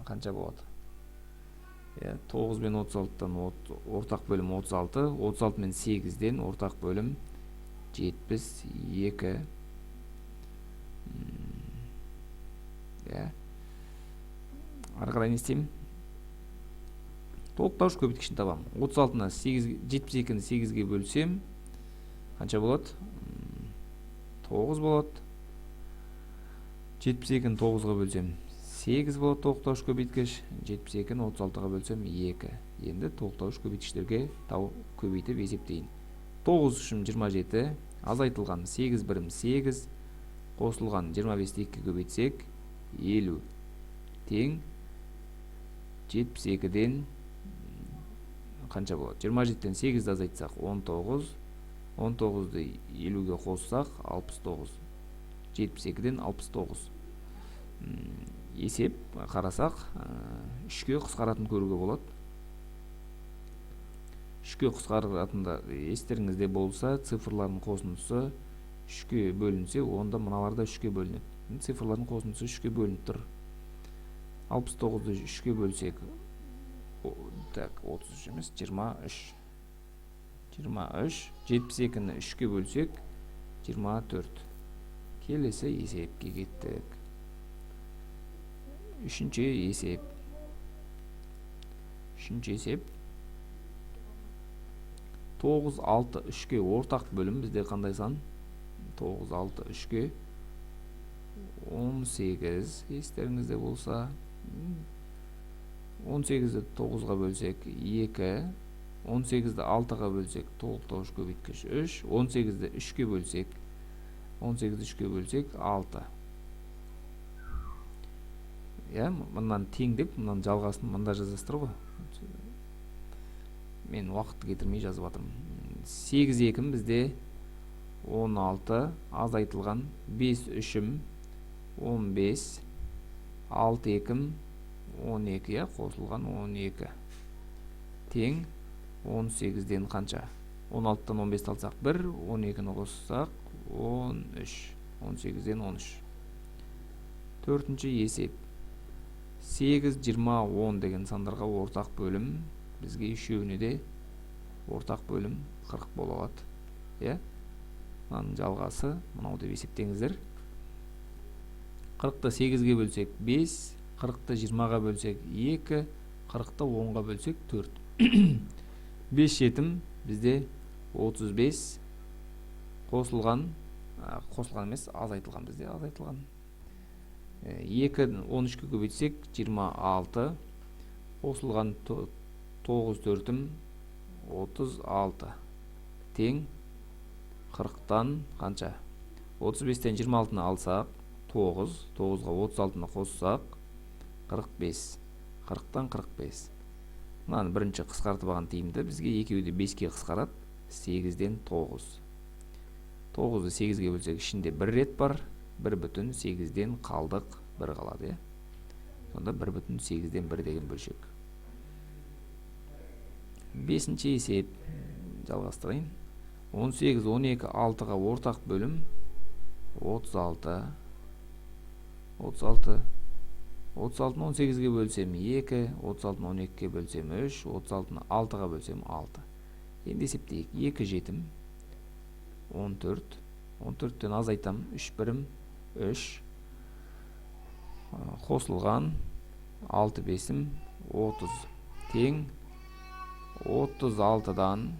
қанша болады? 9 мен 36-тан ортақ бөлім 36, 36 мен 8-ден ортақ бөлім 72. Ары қарай не істеймін? Толықтауыш көбейткішін табамын. 36-ны 72-ні 8-ге бөлсем қанша болады? 9 болады. 72-ні 9-ға бөлсем 8 болады толықтауыш көбейткіш. 72-ні 36-ға бөлсем 2. Енді толықтауыш көбейткіштерге көбейтіп есептейін. 9 үшім 27, азайтылған 8 бірім 8, қосылған 25-ті 2-ге көбейтсек 50 тең 72-ден қанша болады? 27-тен 8-ді азайтсақ 19, 19-ды 50-ге қоссақ 69. 72-ден 69. Есеп қарасақ, 3-ке қысқаратын көруге болады. 3-ке қысқаратында естеріңізде болса, цифрлардың қосындысы 3-ке бөлінсе, онда мыналар да 3-ке бөлінеді. Цифрлардың қосындысы 3-ке бөлініп тұр. 69-ды 3-ке бөлсек, так, 33 емес, 23. 23, 72-ні 3-ке бөлсек, 24. Келесі есепке кеттік. Үшінші есеп. Үшінші есеп. 9, 6, 3-ке ортақ бөлім бізде қандай сан? 9, 6, 3-ке 18, естеріңізде болса. 18-ді 9-ға бөлсек 2, 18-ді 6-ға бөлсек толықтауыш көбейткіш 3, 18-ді 3-ке бөлсек, 18-ді 3-ке бөлсек 6. Иә, мынаны теңдеп, мынаның жалғасын мында жазасыздар ғой. Мен уақытты кетірмей жазып жатырмын. 8 екім бізде 16, азайтылған 5 үшім 15, 6 екім 12, иә, қосылған 12 тең 18-ден қанша? 16-тан 15-ті алсақ 1, 12-ні қоссақ 13, 18-ден 13. Төртінші есеп. 8, 20, 10 деген сандарға ортақ бөлім бізге үшеуіне де ортақ бөлім 40 бола алады. Иә? Мынаның жалғасы мынау деп есептеңіздер. 40-ты 8-ге бөлсек 5, 40-ты 20-ға бөлсек 2, 40-ты 10-ға бөлсек 4. 5 жетім бізде 35 қосылған, қосылған емес, азайтылған бізде, азайтылған. 2 13-ке көбейтсек 26, қосылған 9 төртім 36 тең 40-тан қанша? 35-тен 26-ны алсақ 9, 9-ға 36-ны қоссақ 45, 40-тан 45. Мынаны бірінші қысқартып алған тиімді, бізге екеуі де 5-ке қысқарады, 8-ден 9. 9-ды 8-ге бөлсек ішінде бір рет бар, бір бүтін сегізден қалдық бір қалады, иә. Сонда бір бүтін сегізден бір деген бөлшек. Бесінші есеп жалғастырайын. 18, 12, 6-ға ортақ бөлім 36. 36. 36-ны 18-ге бөлсем 2, 36-ны 12-ге бөлсем 3, 36-ны 6-ға бөлсем 6. Енді есептейік. 2 жетім 14. 14-тен азайтам 3 бірім 3. Қосылған 6 бесім 30 тең 36-дан,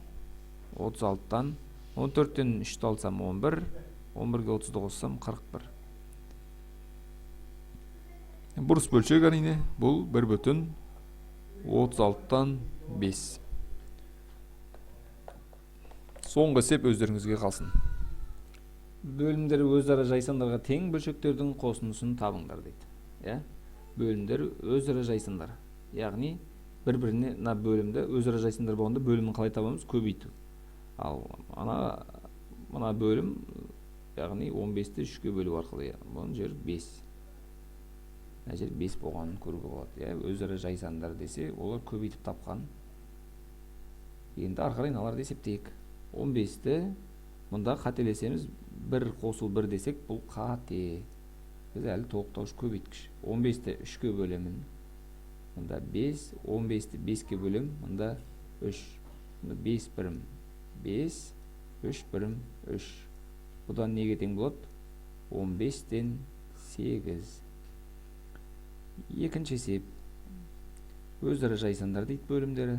36-тан 14-тен 3-ті алсам 11, 11-ге 30-ды қоссам 41. Бұрыс бөлшек әрине, бұл бір бүтін 36-тан 5. Соңғы есеп өздеріңізге қалсын. Бөлімдер өзара жай сандарға тең бөлшектердің қосындысын табыңдар дейді. Иә? Бөлімдер өзара жай сандар. Яғни бір-біріне мына бөлімді өзара жай сандар болғанда бөлімін қалай табамыз? Көбейту. Ал мына бөлім, яғни 15-ті 3-ке бөлу арқылы, иә, бұның жері 5. Мына жер 5 болғанын көруге болады. Иә, өзара жай сандар десе, олар көбейтіп тапқан. Енді ары қарай мыналарды есептейік. 15-ті мұнда қателесеміз, 1 қосу 1 десек, бұл қате. Біз әлі толықтауыш көбейткіш. 15-ті 3-ке бөлемін. Мұнда 5, 15-ті 5-ке бөлем, мұнда 3. Мұнда 5 бірім 5, 3 бірім 3. Бұдан неге тең болады? 15-тен 8. Екінші есеп. Өзара жай сандар дейді бөлімдері.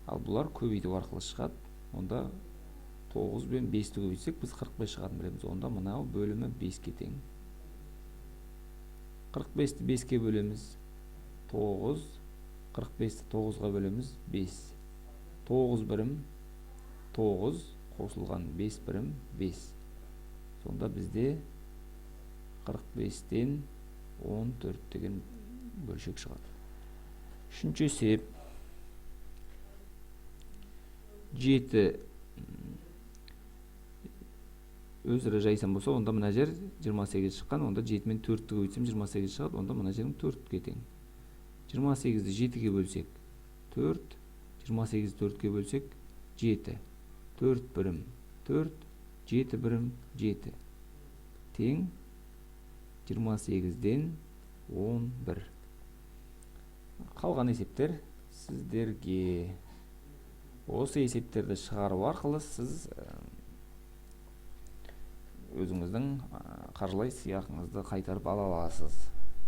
Ал бұлар көбейту арқылы шығады. Онда 9 бен 5-ті көбейтсек, біз 45 шығатынын білеміз. Онда мынау бөлімі 5-ке тең. 45-ті 5-ке бөлеміз. 9, 45-ті 9-ға бөлеміз. 5. 9 бірім 9 қосылған 5 бірім 5. Сонда бізде 45-тен 14 деген бөлшек шығады. Үшінші есеп. 7 өзара жай сан болса, онда мына жер 28 шыққан, онда 7 мен 4-ті көбейтсем 28 шығады, онда мына жерің 4-ке тең. 28-ді 7-ге бөлсек 4, 28-ді 4-ке бөлсек 7. 4 бірім 4, 7 бірім 7. Тең 28-ден 11. Қалған есептер сіздерге. Осы есептерді шығару арқылы сіз өзіңіздің қаржылай сыйақыңызды қайтарып ала аласыз.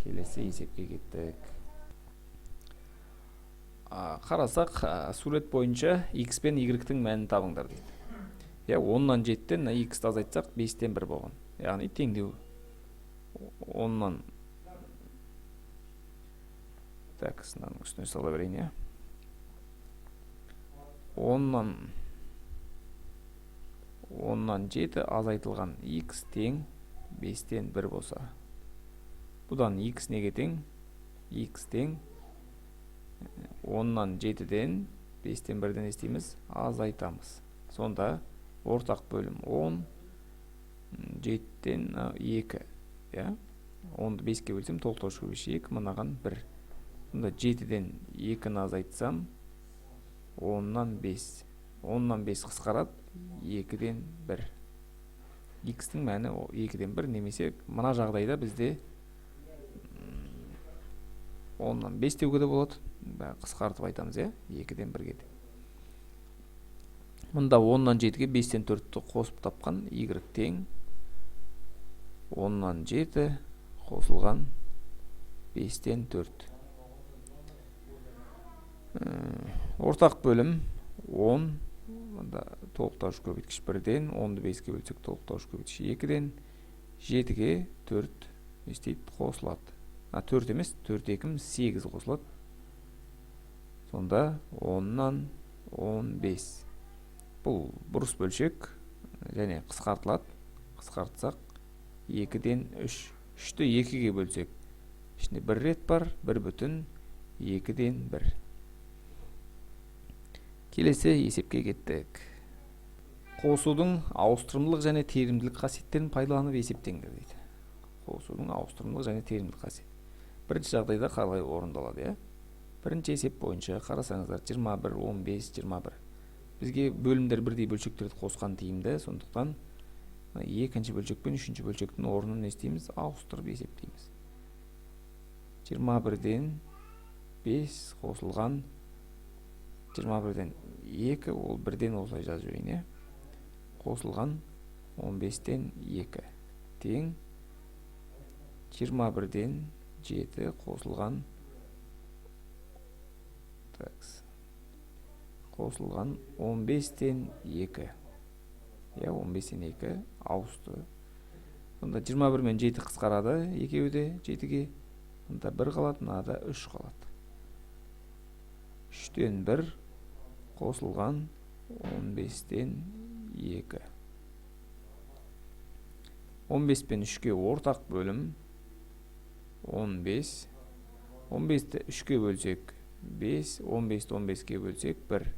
Келесі есепке кеттік. Қарасақ, сурет бойынша x пен y-тің мәнін табыңдар дейді. Иә, 10-нан 7-тен x-ті азайтсақ 5-тен 1 болған. Яғни теңдеу. 10-нан так, мынаның үстіне сала берейін, иә. 10-нан 7 азайтылған x тең 5-тен 1 болса. Бұдан x неге тең? X тең 10-нан 7-ден 5-тен 1-ден естейміз, азайтамыз. Сонда ортақ бөлім 10, 7-тен 2, иә? 10-ды 5-ке бөлсем, толықтауыш көбейткіш 2, мынаған 1. Сонда 7-ден 2-ні азайтсам, 10-нан 5. 10-нан 5 қысқарады, 2-ден 1. X-тің мәні 2-ден 1, немесе мына жағдайда бізде 10-нан 5 деуге де болады. Қысқартып айтамыз, иә, 2-ден 1-ге тең. Мында 10-нан 7-ге 5-тен 4-ті қосып тапқан y тең 10-нан 7 қосылған 5-тен 4. Ортақ бөлім 10, мында толықтауыш көбейткіш 1-ден, 10-ды 5-ке бөлсек толықтауыш көбейткіш 2-ден, 7-ге 4 не істейді, қосылады. 4 емес, 4 2 8 қосылады. Сонда 10-нан 15. Бұл бұрыс бөлшек және қысқартылады. Қысқартсақ 2-ден 3. 3-ті 2-ге бөлсек, ішінде бір рет бар, 1 бүтін 2-ден 1. Келесі есепке кеттік. Қосудың ауыстырымдылық және терімділік қасиеттерін пайдаланып есептеңдер дейді. Қосудың ауыстырымдылық және терімділік қасиет. Бірінші жағдайда қалай орындалады, иә? Бірінші есеп бойынша қарасаңыздар, 21, 15, 21. Бізге бөлімдер бірдей бөлшектерді қосқан тиімді, сондықтан екінші бөлшек пен үшінші бөлшектің орнын не істейміз? Ауыстырып есептейміз. 21-ден 5 қосылған 21-ден 2, ол бірден осылай жазып жіберейін, иә? Қосылған 15-тен 2 тең 21-ден 7 қосылған, такс, қосылған 15-тен 2. Иә, 15-тен 2 ауысты. Сонда 21 мен 7 қысқарады, екеуі де 7-ге. Мында 1 қалады, мынада 3 қалады. 3-тен 1 қосылған 15-тен 2. 15 пен 3-ке ортақ бөлім 15. 15-ті 3-ке бөлсек 5, 15-ті 15-ке бөлсек 1.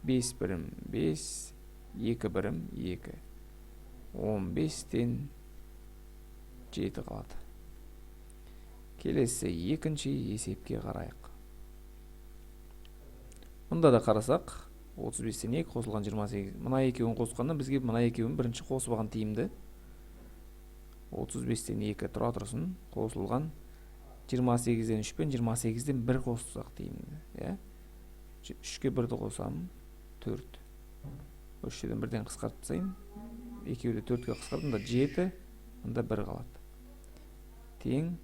5 бірім 5, 2 бірім 2. 15-тен 7 қалады. Келесі екінші есепке қарайық. Мұнда да қарасақ, 35-тен 2 қосылған 28. Мына екеуін қосқанда бізге мына екеуін бірінші қосып алған тиімді. 35-тен 2 тұра тұрсын, қосылған 28-ден 3 пен 28-ден 1 қоссақ тиімді, иә? 3-ке 1-ді қосамын, 4. Осы жерден бірден қысқартып тастайын. Екеуі де 4-ке қысқардым да 7, мында 1 қалады. Тең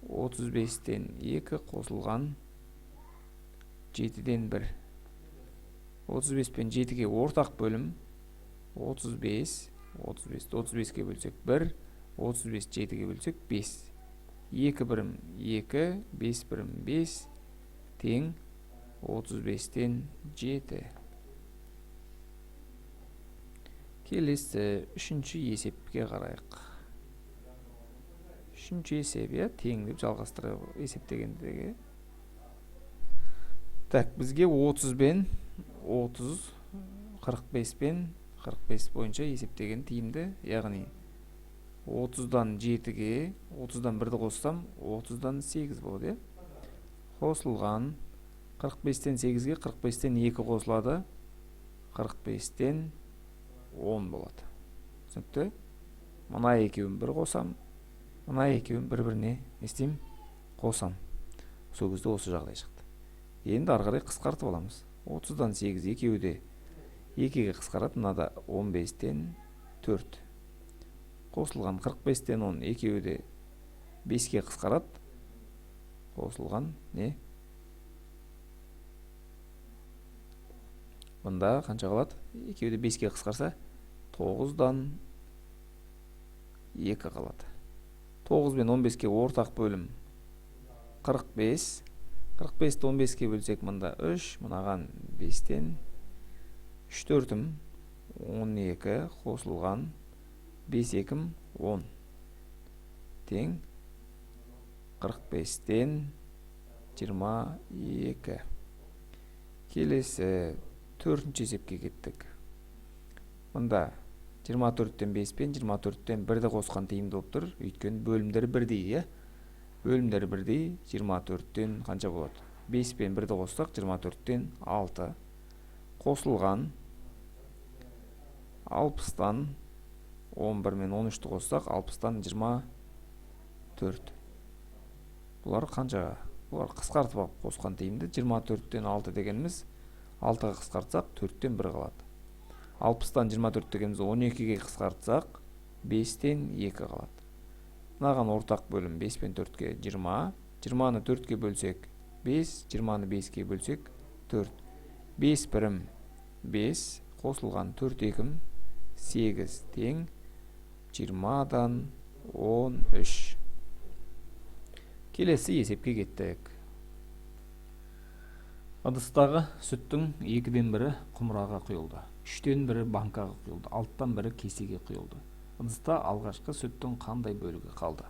35-тен 2 қосылған 7-ден 1. 35 пен 7-ге ортақ бөлім 35, 35-ті 35-ке бөлсек 1, 35 7-ге бөлсек 5. 2 бірім 2, 5 бірім 5, тең 35-тен 7. Келесі үшінші есепке қарайық. Үшінші есеп, иә, тең деп жалғастырып есептегендегі. Так, бізге 30 бен 30, 45 пен 45 бойынша есептеген тиімді, яғни 30-дан 7-ге, 30-дан 1-ді қоссам, 30-дан 8 болады, иә? Қосылған 45-тен 8-ге 45-тен 2 қосылады, 45-тен 10 болады. Түсінікті? Мына екеуін бір қосам, мына екеуін бір-біріне не істеймін? Қосам. Сол кезде осы жағдай шықты. Енді ары қарай қысқартып аламыз. 30-дан 8 екеуі де 2-ге қысқарады, мынада 15-тен 4. Қосылған 45-тен 10 екеуі де 5-ке қысқарады. Қосылған не? Бұнда қанша қалады? Екеуі де 5-ке қысқарса, 9-дан 2 қалады. 9 бен 15-ке ортақ бөлім 45. 45-ті 15-ке бөлсек, мында 3, мынаған 5-тен 3 төртім 12 қосылған 5 екім 10 тең 45-тен 22. Келесі төртінші есепке кеттік. Мында 24-тен 5 пен 24-тен 1-ді қосқан тиімді болып тұр. Өйткені бөлімдері бірдей, иә? Бөлімдері бірдей, 24-тен қанша болады? 5 пен 1-ді қоссақ, 24-тен 6. Қосылған 60-тан 11 мен 13-ті қоссақ, 60-тан 24. Бұлар қаншаға? Бұлар қысқартып алып қосқан тиімді. 24-тен 6 дегеніміз, 6-ға қысқартсақ, 4-тен 1 қалады. 60-тан 24 дегеніміз 12-ге қысқартсақ, 5-тен 2 қалады. Мынаған ортақ бөлім 5 пен 4-ке 20. 20-ны 4-ке бөлсек 5, 20-ны 5-ке бөлсек 4. 5 бірім 5, қосылған 4 екім 8 тең 20-дан 13. Келесі есепке кеттік. Ыдыстағы сүттің 2-ден 1-і құмыраға құйылды, 3-тен 1-і банкаға құйылды, 6-тан 1-і кесеге құйылды. Ыдыста алғашқы сүттің қандай бөлігі қалды?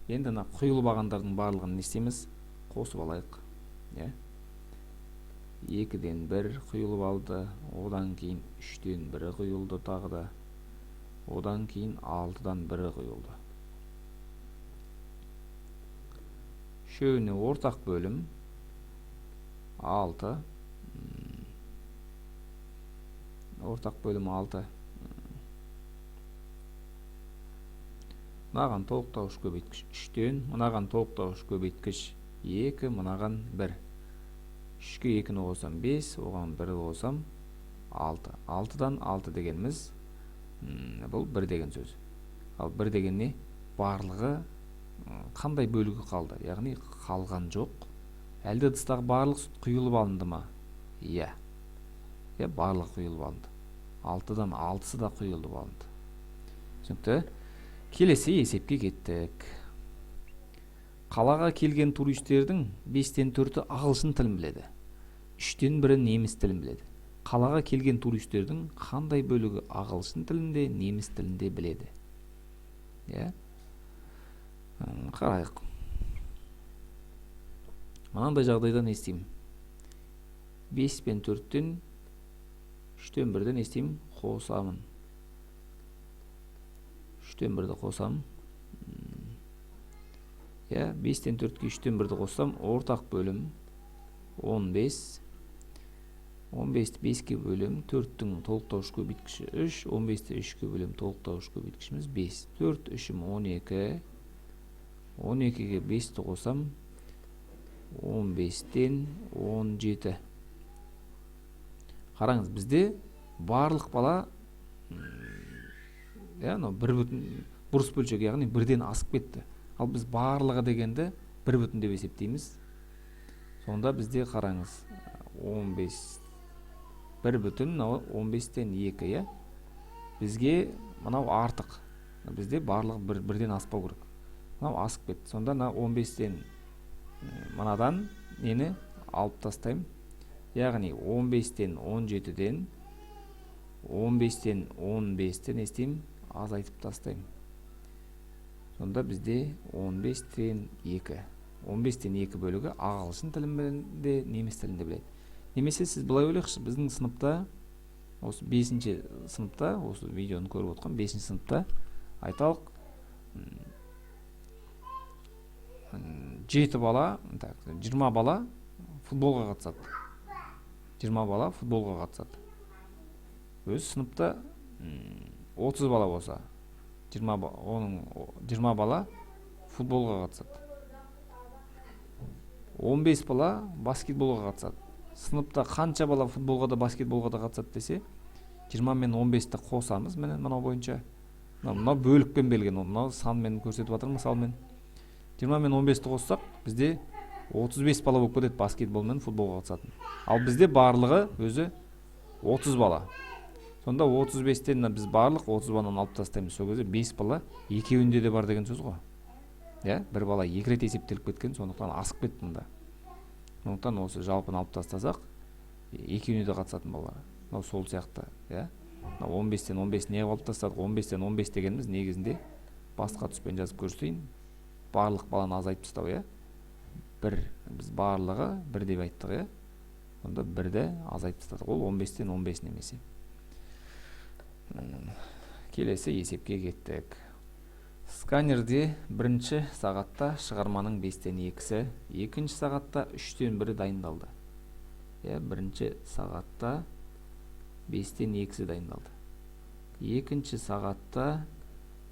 Енді мына құйылып алғандардың барлығын не істейміз? Қосып алайық. Иә? 2-ден 1 құйылып алды, одан кейін 3-тен 1-і құйылды тағы да, одан кейін 6-дан 1-і құйылды. Үшеуіне ортақ бөлім 6. Ортақ бөлім 6. Мынаған толықтауыш көбейткіш 3-тен, мынаған толықтауыш көбейткіш 2, мынаған 1. 3-ке 2-ні қосам 5, оған 1-ді қосам 6. 6-дан 6 дегеніміз, бұл 1 деген сөз. Ал 1 деген не? Барлығы қандай бөлігі қалды? Яғни қалған жоқ. Әлде ыдыстағы барлық сүт құйылып алынды ма? Иә. Иә, барлығы құйылып алынды. 6-дан 6-сы да құйылып алынды. Түсінікті? Келесі есепке кеттік. Қалаға келген туристердің 5-тен 4-і ағылшын тілін біледі. 3-тен 1-і неміс тілін біледі. Қалаға келген туристердің қандай бөлігі ағылшын тілінде, неміс тілінде біледі? Иә? Қарайық. Мынандай жағдайда не істеймін? 5 пен 4-тен 3-тен 1-ді не істеймін? Қосамын. 3-тен 1-ді қосамын. Иә, 5-тен 4-ке 3-тен 1-ді қоссам, ортақ бөлім 15. 15-ті 5-ке бөлем, 4-тің толықтауыш көбейткіші 3, 15-ті 3-ке бөлем, толықтауыш көбейткішіміз 5. 4 үшім 12, 12-ге 5-ті қосам, 15-тен 17. Қараңыз, бізде барлық бала иә, бір бүтін бұрыс бөлшек, яғни бірден асып кетті. Ал біз барлығы дегенді бір бүтін деп есептейміз. Сонда бізде қараңыз, 15 бір бүтін, мынау 15-тен 2, иә. Бізге мынау артық. Бізде барлығы бірден аспау керек. Мынау асып кетті. Сонда мына 15-тен мынадан нені алып тастаймын? Яғни 15-тен 17-ден 15-тен 15-ті не істеймін? Азайтып тастаймын. Сонда бізде 15-тен 2. 15-тен 2 бөлігі ағылшын тілінде, неміс тілінде біледі. Немесе сіз былай ойлайықшы, біздің сыныпта, осы 5-ші сыныпта, осы видеоны көріп отқан 5-ші сыныпта, айталық, 7 бала, так, 20 бала футболға қатысады. 20 бала футболға қатысады. Өз сыныпта 30 бала болса, 20, оның 20 бала футболға қатысады. 15 бала баскетболға қатысады. Сыныпта қанша бала футболға да, баскетболға да қатысады десе, 20 мен 15-ті қосамыз. Міне, мынау бойынша. Мынау бөлікпен берілген, мынау санмен көрсетіп жатыр мысалмен. 20 мен 15-ті қоссақ, бізде 35 бала болып кетеді баскетбол мен футболға қатысатын. Ал бізде барлығы өзі 30 бала. Сонда 35-тен біз барлық 30 баланы алып тастаймыз. Сол кезде 5 бала екеуінде де бар деген сөз ғой. Иә, бір бала екі рет есептеліп кеткен, сондықтан асып кетті мында. Сондықтан осы жалпыны алып тастасақ, екеуіне де қатысатын балалар. Мынау сол сияқты, иә. Мынау 15-тен 15 не алып тастадық? 15-тен 15 дегеніміз негізінде басқа түспен жазып көрсетейін. Барлық баланы азайтып тастау, иә. Бір, біз барлығы бір деп айттық, иә. Сонда бірді азайтып тастадық. Ол 15-тен 15 немесе. Келесі есепке кеттік. Сканерде бірінші сағатта шығарманың 5-тен 2-сі, екінші сағатта 3-тен 1-і дайындалды. Иә, бірінші сағатта 5-тен 2-сі дайындалды. Екінші сағатта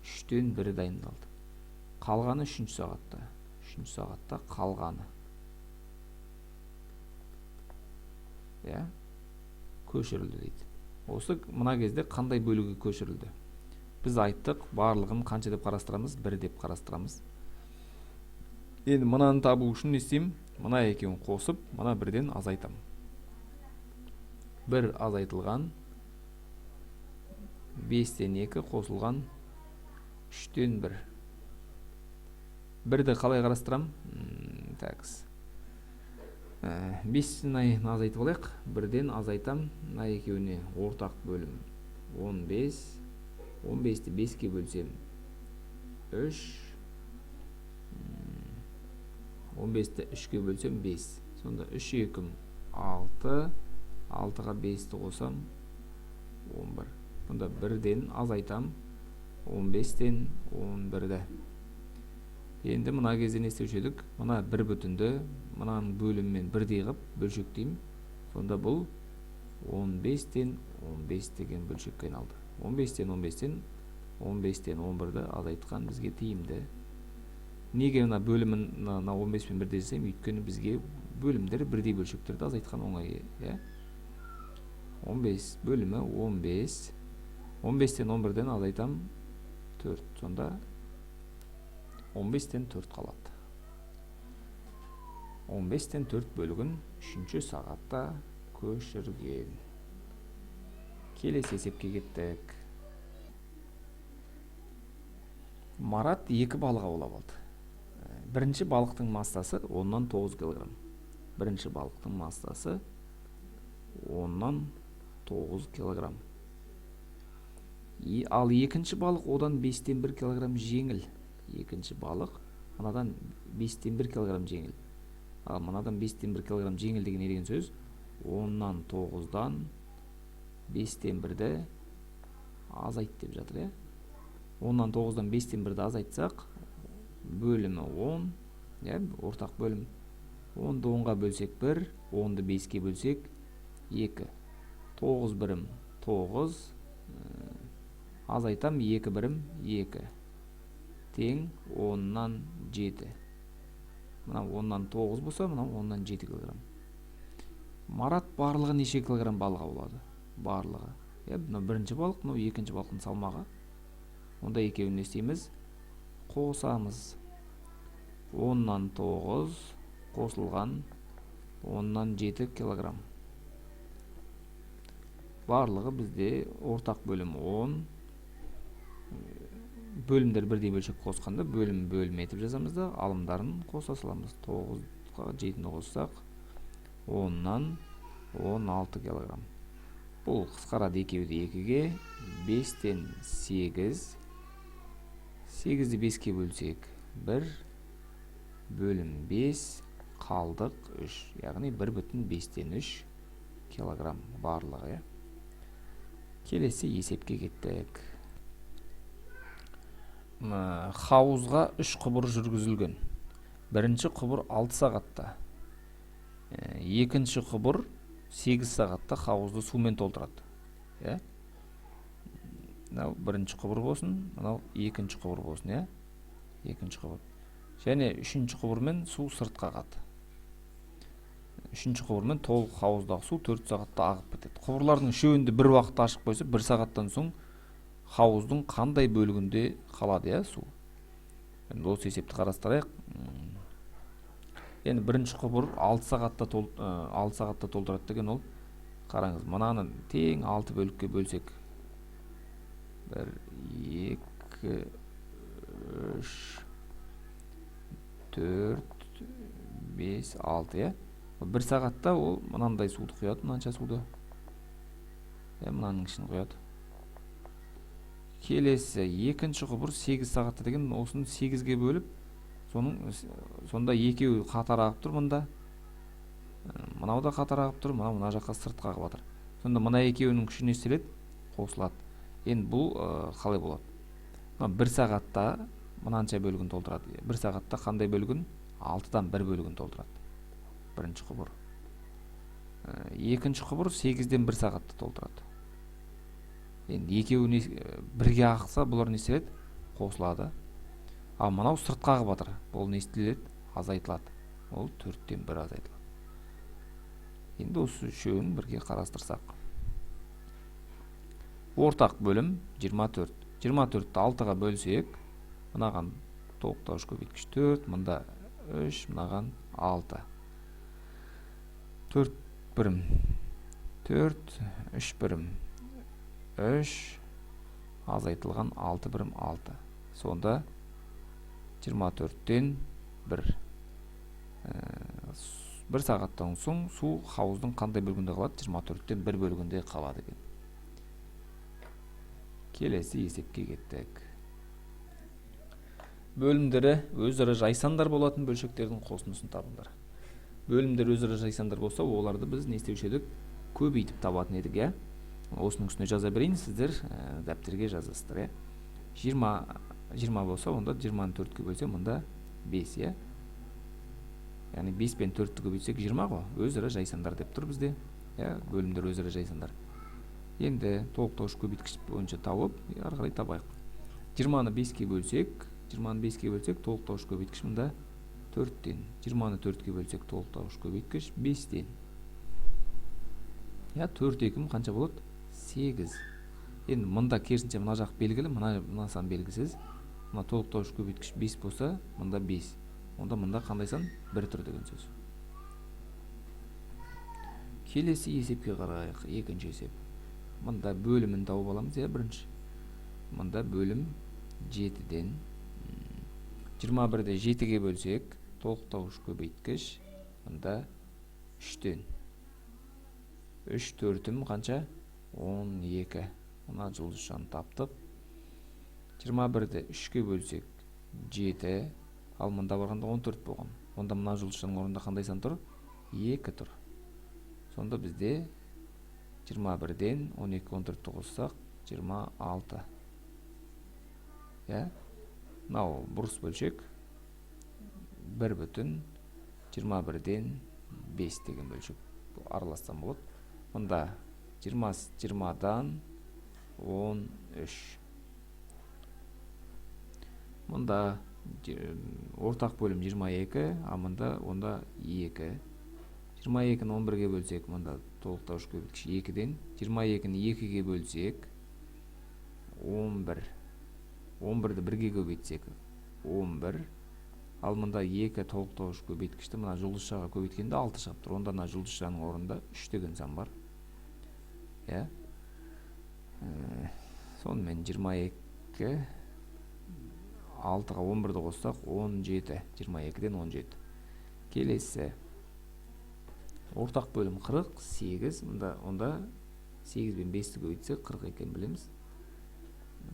3-тен 1-і дайындалды. Қалғаны үшінші сағатта. Үшінші сағатта қалғаны. Иә, көшірілді дейді. Осы мына кезде қандай бөлігі көшірілді? Біз айттық, барлығын қанша деп қарастырамыз? 1 деп қарастырамыз. Енді мынаны табу үшін не істеймін? Мына екеуін қосып, мына бірден азайтамын. 1 азайтылған 5-тен 2 қосылған 3-тен 1. Бірді қалай қарастырам? Такс. 5-тен азайтып алайық. 1-ден азайтам. Мына екеуіне ортақ бөлім 15. 15-ті 5-ке бөлсем 3. 15-ті 3-ке бөлсем 5. Сонда 3 екім 6. 6-ға 5-ті қосам 11. Сонда 1-ден азайтам 15-тен 11-ді. Енді мына кезде не істеуші едік? Мына бір бүтінді мынаның бөлімімен бірдей қылып бөлшектеймін. Сонда бұл 15-тен 15 деген бөлшекке айналды. 15-тен 15-тен 15-тен 11-ді азайтқан бізге тиімді. Неге мына бөлімін мына 15 пен бірдей жасаймын? Өйткені бізге бөлімдер бірдей бөлшектерді азайтқан оңай, иә? 15 бөлімі 15. 15-тен 11-ден азайтам 4. Сонда 15-тен 4 қалады. 15-тен 4 бөлігін 3-ші сағатта көшірген. Келесі есепке кеттік. Марат 2 балық аулап алды. Бірінші балықтың массасы 10-нан 9 килограмм. Бірінші балықтың массасы 10-нан 9 килограмм. Ал екінші балық одан 5-тен 1 килограмм жеңіл. Екінші балық мынадан 5-тен 1 килограмм жеңіл. Ал мынадан 5-тен 1 килограмм жеңіл деген не деген сөз? 10-нан 9-дан 5-тен 1-ді азайт деп жатыр, иә? 10-нан 9-дан 5-тен 1-ді азайтсақ, бөлімі 10, иә, ортақ бөлім. 10-ды 10-ға бөлсек 1, 10-ды 5-ке бөлсек 2. 9 бірім 9, азайтам 2 бірім 2. Тең 10-нан 7. Мынау 10-нан 9 болса, мынау 10-нан 7 килограмм. Марат барлығы неше килограмм балық аулады? Барлығы. Мынау бірінші балық, мынау екінші балықтың салмағы. Онда екеуін не істейміз? Қосамыз. 10-нан 9 қосылған 10-нан 7 килограмм. Барлығы бізде ортақ бөлім 10. Бөлімдер бірдей бөлшек қосқанда бөлім бөлім етіп жазамыз да, алымдарын қоса саламыз. 9-ға 7-ні қоссақ, 10-нан 16 килограмм. Бұл қысқарады екеуі де 2-ге, 5-тен 8, 8-ді 5-ке бөлсек 1, бөлім 5, қалдық 3, яғни 1,5-тен 3 килограмм барлығы. Келесі есепке кеттік. Хауызға 3 құбыр жүргізілген. Бірінші құбыр 6 сағатта, екінші құбыр 8 сағатта хауызды сумен толтырады. Мынау бірінші құбыр болсын, мынау екінші құбыр болсын, екінші құбыр. Және үшінші құбырмен су сыртқа ағады. Үшінші құбырмен толық хауыздағы су 4 сағатта ағып бітеді. Құбырлардың үшеуін де бір уақытта ашып қойса, 1 сағаттан соң хауыздың қандай бөлігінде қалады, су? Енді осы есепті қарастырайық. Енді бірінші құбыр 6 сағатта 6 сағатта толтырады деген ол, қараңыз, мынаны тең 6 бөлікке бөлсек, 1, 2, 3, 4, 5, 6, 1 сағатта ол мынандай суды құяды, мынанша суды, мынаның ішін құяды. Келесі екінші құбыр 8 сағатта деген, осыны 8-ге бөліп, соның сонда екеуі қатар ағып тұр мында. Мынау да қатар ағып тұр, мынау мына жаққа сыртқа ағып жатыр. Сонда мына екеуінің күші не істеледі? Қосылады. Енді бұл қалай болады? Мына 1 сағатта мынанша бөлігін толтырады. 1 сағатта қандай бөлігін? 6-дан 1 бөлігін толтырады бірінші құбыр. Екінші құбыр 8-ден 1 сағатта толтырады. Енді екеуі бірге ақса, бұлар не істеледі? Қосылады. Ал мынау сыртқа ағып жатыр, бұл не істеледі? Азайтылады. Ол 4-тен 1 азайтылады. Енді осы үшеуін бірге қарастырсақ, ортақ бөлім 24. 24-ті 6-ға бөлсек, мынаған толықтауыш көбейткіш 4, мында 3, мынаған 6. 4 бірім 4, 3 бірім 3, азайтылған 6 бірім 6. Сонда 24-тен 1. 1 сағаттан соң су хауыздың қандай бөлігінде қалады? 24-тен 1 бөлігінде қалады екен. Келесі есепке кеттік. Бөлімдері өзара жайсандар болатын бөлшектердің қосындысын табыңдар. Бөлімдер өзара жайсандар болса, оларды біз не істеуші едік? Көбейтіп табатын едік, иә? Осының үстіне жаза берейін, сіздер дәптерге жазасыздар, иә? 20 болса, онда 20-ны 4-ке бөлсе, мұнда 5, иә? Яғни 5 пен 4-ті көбейтсек 20 ғой, өзара жайсандар деп тұр бізде, иә, бөлімдер өзара жайсандар. Енді толықтауыш көбейткіш бойынша тауып, ары қарай табайық. 20-ны 5-ке бөлсек, 20-ны 5-ке бөлсек, толықтауыш көбейткіш мында 4-тен. 20-ны 4-ке бөлсек, толықтауыш көбейткіш 5-тен. Иә, 4 екім қанша болады? 8. Енді мында керісінше мына жақ белгілі, мына сан белгісіз. Мына толықтауыш көбейткіш 5 болса, мында 5. Онда мында қандай сан? 1 тұр деген сөз. Келесі есепке қарайық. Екінші есеп. Мында бөлімін тауып аламыз, иә, бірінші. Мында бөлім 7-ден. 21-ді 7-ге бөлсек, толықтауыш көбейткіш мында 3-тен. 3 төртім қанша? 12. Мына жұлдызшаны таптық. 21-ді 3-ке бөлсек 7, ал мында барғанда 14 болған. Онда мына жұлдызшаның орнында қандай сан тұр? 2 тұр. Сонда бізде 21-ден 12, 14-ті қоссақ 26. Иә? Мынау бұрыс бөлшек 1,21-ден 5 деген бөлшек араластан болады. Мында 20-дан 13. Мында ортақ бөлім 22, а мында онда 2. 22-ні 11-ге бөлсек, мында толықтауыш көбейткіш 2-ден. 22-ні 2-ге бөлсек, 11. 11-ді 1-ге көбейтсек, 11. Ал мында 2 толықтауыш көбейткішті мына жұлдызшаға көбейткенде 6 шығып тұр. Онда мына жұлдызшаның орнында 3 деген сан бар. Иә. Сонымен 22 6-ға 11-ді қоссақ 17. 22-ден 17. Келесі ортақ бөлім 48. Мында онда 8 бен 5-ті көбейтсек 40 екенін білеміз.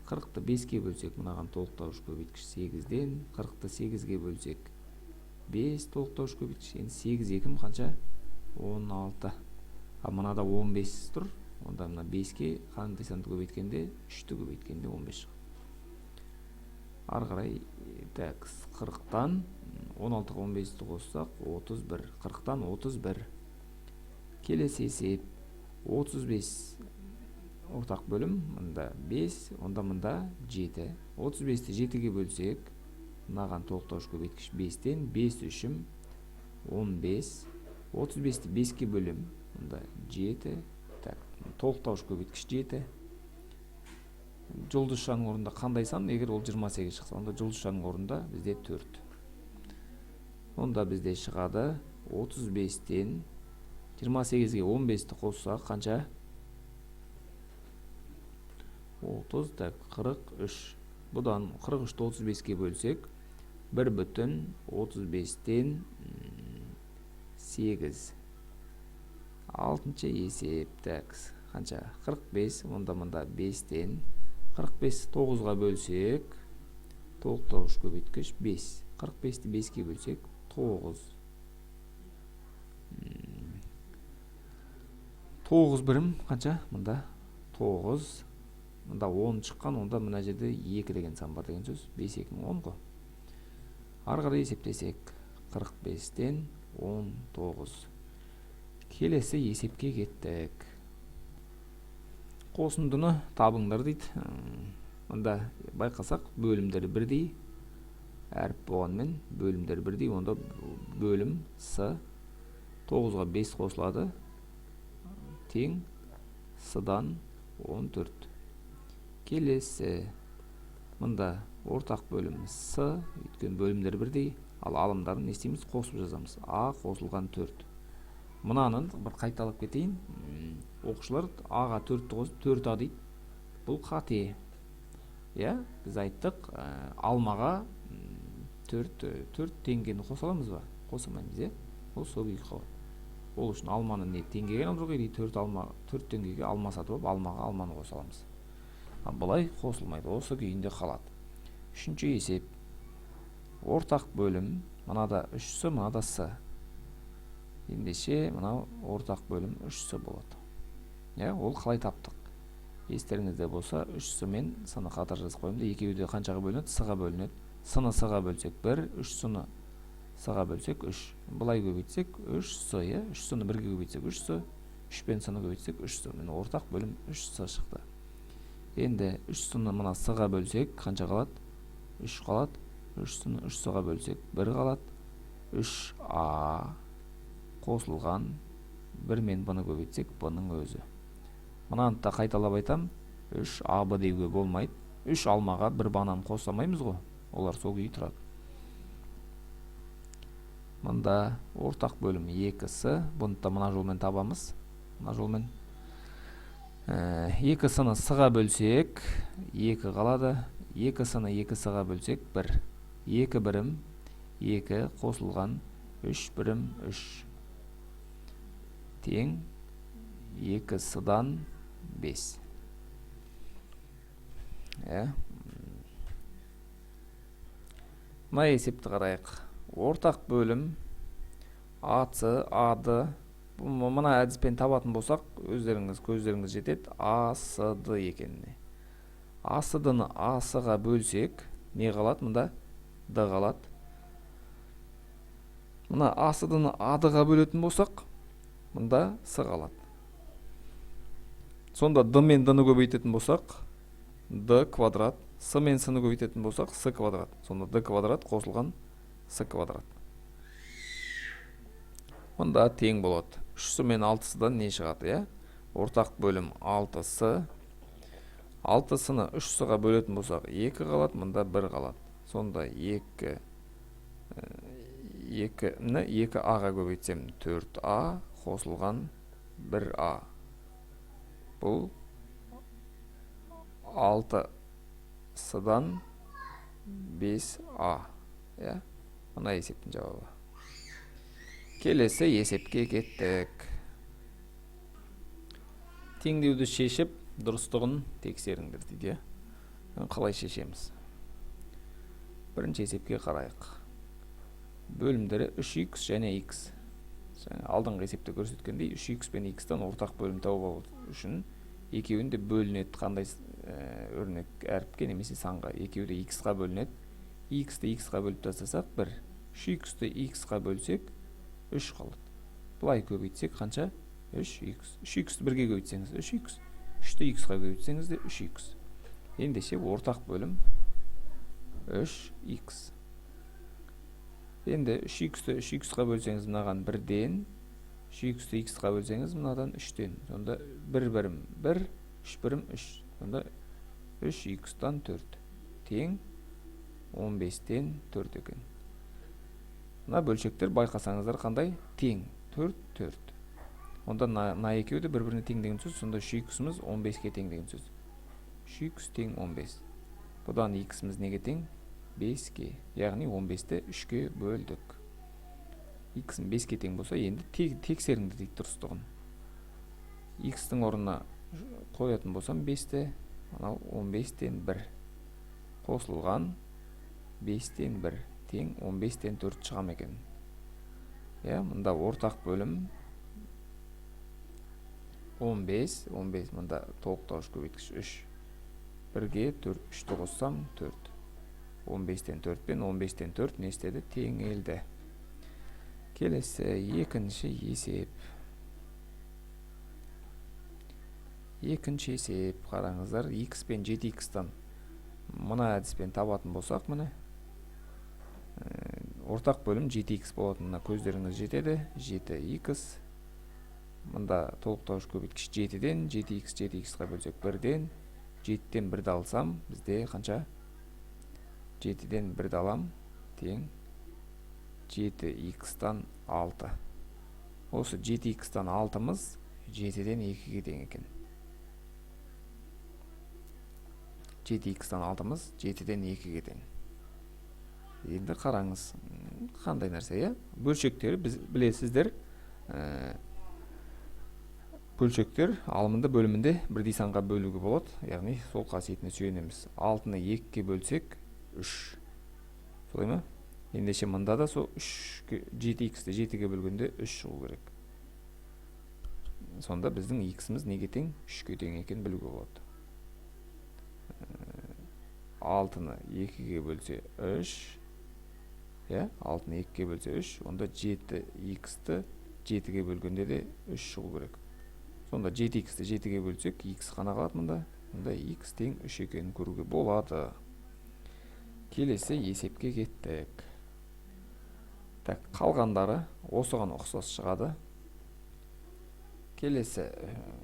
40-ты 5-ке бөлсек, мынаған толықтауыш көбейткіш 8-ден, 40-ты 8-ге бөлсек 5 толықтауыш көбейткіш. Енді 8 екім қанша? 16. Ал мынада 15 тұр. Онда мына 5-ке қандай санды көбейткенде? 3-ті көбейткенде 15 шығады. Ары қарай, так, 40-тан 16-ға 15-ті қоссақ 31. 40-тан 31. Келесі есеп 35 ортақ бөлім, мында 5, онда мында 7. 35-ті 7-ге бөлсек, мынаған толықтауыш көбейткіш 5-тен, 5 үшім 15. 35-ті 5-ке бөлем, мында 7. Так, толықтауыш көбейткіш 7. Жұлдызшаның орнында қандай сан? Егер ол 28 шықса, онда жұлдызшаның орнында бізде 4. Онда бізде шығады 35-тен 28-ге 15-ті қоссақ қанша? 30, так, 43. Бұдан 43-ті 35-ке бөлсек, 1,35-тен 8. Алтыншы есеп, так, қанша? 45, онда мында 5-тен 45 9-ға бөлсек, толықтауыш көбейткіш 5. 45-ті 5-ке бөлсек, 9. 9 бірім қанша? Мында 9. Мында 10 шыққан, онда мына жерде 2 деген сан бар деген сөз. 5 2 10 ғой. Ары қарай есептесек, 45-тен 19. Келесі есепке кеттік. Қосындыны табыңдар дейді. Мында байқасақ, бөлімдері бірдей. Әріп болғанымен бөлімдері бірдей. Онда бөлім С 9-ға 5 қосылады. Тең С-дан 14. Келесі мында ортақ бөлім С, өйткені бөлімдер бірдей, ал алымдарын не істейміз? Қосып жазамыз. А қосылған 4. Мынаны бір қайталап кетейін. Оқушылар А-ға 4-ті қосып 4А дейді. Бұл қате. Иә, біз айттық, алмаға 4 теңгені қоса аламыз ба? Қоса алмаймыз, иә? Ол сол күйі қалады. Ол үшін алманы не теңгеге айналдыру керек, 4 алма, 4 теңгеге алма сатып алып, алмаға алманы қоса аламыз. Ал былай қосылмайды, осы күйінде қалады. Үшінші есеп. Ортақ бөлім, мынада 3С, мынада С. Ендеше мынау ортақ бөлім 3С болады. Иә, ол қалай таптық? Естеріңізде болса, 3С мен С-ны қатар жазып қоямын да, екеуі де қаншаға бөлінеді? С-ға бөлінеді. С-ны С-ға бөлсек 1, 3С-ны С-ға бөлсек 3. Былай көбейтсек 3С, иә, 3С-ны 1-ге көбейтсек 3С, 3 пен С-ны көбейтсек 3С. Міне ортақ бөлім 3С шықты. Енді 3С-ны мына С-ға бөлсек қанша қалады? 3 қалады. 3С-ны 3С-ға бөлсек 1 қалады. 3А қосылған 1 мен Б-ны көбейтсек Б-ның өзі. Мынаны да қайталап айтам, 3АБ деуге болмайды. 3 алмаға 1 банан қоса алмаймыз ғой. Олар сол күйі тұрады. Мында ортақ бөлім 2С, бұны да мына жолмен табамыз. Мына жолмен. 2С-ны С-ға бөлсек, 2 қалады. 2С-ны 2С-ға бөлсек, 1. 2 бірім, 2 қосылған 3 бірім 3. Тең 2С-дан 5. Иә. Мына есепті қарайық. Ортақ бөлім АС, АД. Мына әдіспен табатын болсақ, өздеріңіз көздеріңіз жетеді АСД екеніне. АСД-ны АС-ға бөлсек, не қалады? Мында Д қалады. Мына АСД-ны АД-ға бөлетін болсақ, мында С қалады. Сонда d мен d-ны көбейтетін болсақ, d квадрат, с мен с-ны көбейтетін болсақ, с квадрат. Сонда d квадрат қосылған с квадрат. Мұнда тең болады. 3с мен 6с-дан не шығады, иә? Ортақ бөлім 6с. 6с-ны 3с-ға бөлетін болсақ, 2 қалады, мұнда 1 қалады. Сонда 2-ні 2а-ға көбейтсем 4а қосылған 1а. Бұл 6с-дан 5а. Иә? Мына есептің жауабы. Келесі есепке кеттік. Теңдеуді шешіп, дұрыстығын тексеріңдер дейді. Қалай шешеміз? Бірінші есепке қарайық. Бөлімдері 3x және x. Жаңа алдыңғы есепте көрсеткендей, 3x пен x-тан ортақ бөлім тауып алу үшін екеуін де бөлінеді қандай өрнек әріпке немесе санға. Екеуі де x-қа бөлінеді. X-ті x-қа бөліп тастасақ 1. 3x-ті x-қа бөлсек 3 қалады. Былай көбейтсек қанша? 3x. 3x-ті бірге көбейтсеңіз 3x. 3-ті x-қа көбейтсеңіз де 3x. Ендеше ортақ бөлім 3x. Енді 3x-ті 3x-қа бөлсеңіз мынаған 1-ден, 3x-ті x-қа бөлсеңіз мынадан 3-тен. Сонда 1 бірім 1, 3 бірім 3. Сонда 3x-тан 4 тең 15-тен 4 екен. Мына бөлшектер байқасаңыздар қандай? Тең. 4, 4. Онда мына екеуі де бір-біріне тең деген сөз. Сонда 3x-іміз 15-ке тең деген сөз. 3x тең 15. Бұдан x-іміз неге тең? 5-ке. Яғни 15-ті 3-ке бөлдік. X-ім 5-ке тең болса, енді тексеріңдер дейді дұрыстығын. X-тің орнына қоятын болсам 5-ті, мынау 15-тен 1 қосылған 5-тен 1 тең 15-тен 4 шығам екен. Иә, мында ортақ бөлім 15, 15 мында толықтауыш көбейткіш 3. Бірге 4, 3-ті қоссам 4. 15-тен 4 пен 15-тен 4 не істеді? Теңелді. Келесі екінші есеп. Екінші есеп, қараңыздар, x пен 7x-тан мына әдіспен табатын болсақ, міне, ортақ бөлім 7x болатынына көздеріңіз жетеді. 7x. Мында толықтауыш көбейткіш 7-ден, 7x 7x-қа бөлсек 1-ден, 7-ден 1-ді алсам, бізде қанша? 7-ден 1-ді алам, тең 7x-тан 6. Осы 7x-тан 6-мыз 7-ден 2-ге тең екен. 7x-тан 6-мыз 7-ден 2-ге тең. Енді қараңыз, қандай нәрсе, иә? Бөлшектері біз білесіздер, бөлшектер алымында бөлімінде бірдей санға бөлуге болады, яғни сол қасиетіне сүйенеміз. 6-ны 2-ге бөлсек 3. Солай ма? Ендеше мында да сол 3-ке, 7x-ті 7-ге бөлгенде 3 шығу керек. Сонда біздің x-іміз неге тең? 3-ке тең екенін білуге болады. 6-ны 2-ге бөлсе 3, иә, 6-ны 2-ге бөлсе 3, онда 7x-ті 7-ге бөлгенде де 3 шығу керек. Сонда 7x-ті 7-ге бөлсек, x қана қалады мында. Онда x тең 3 екенін көруге болады. Келесі есепке кеттік. Так, қалғандары осыған ұқсас шығады. Келесі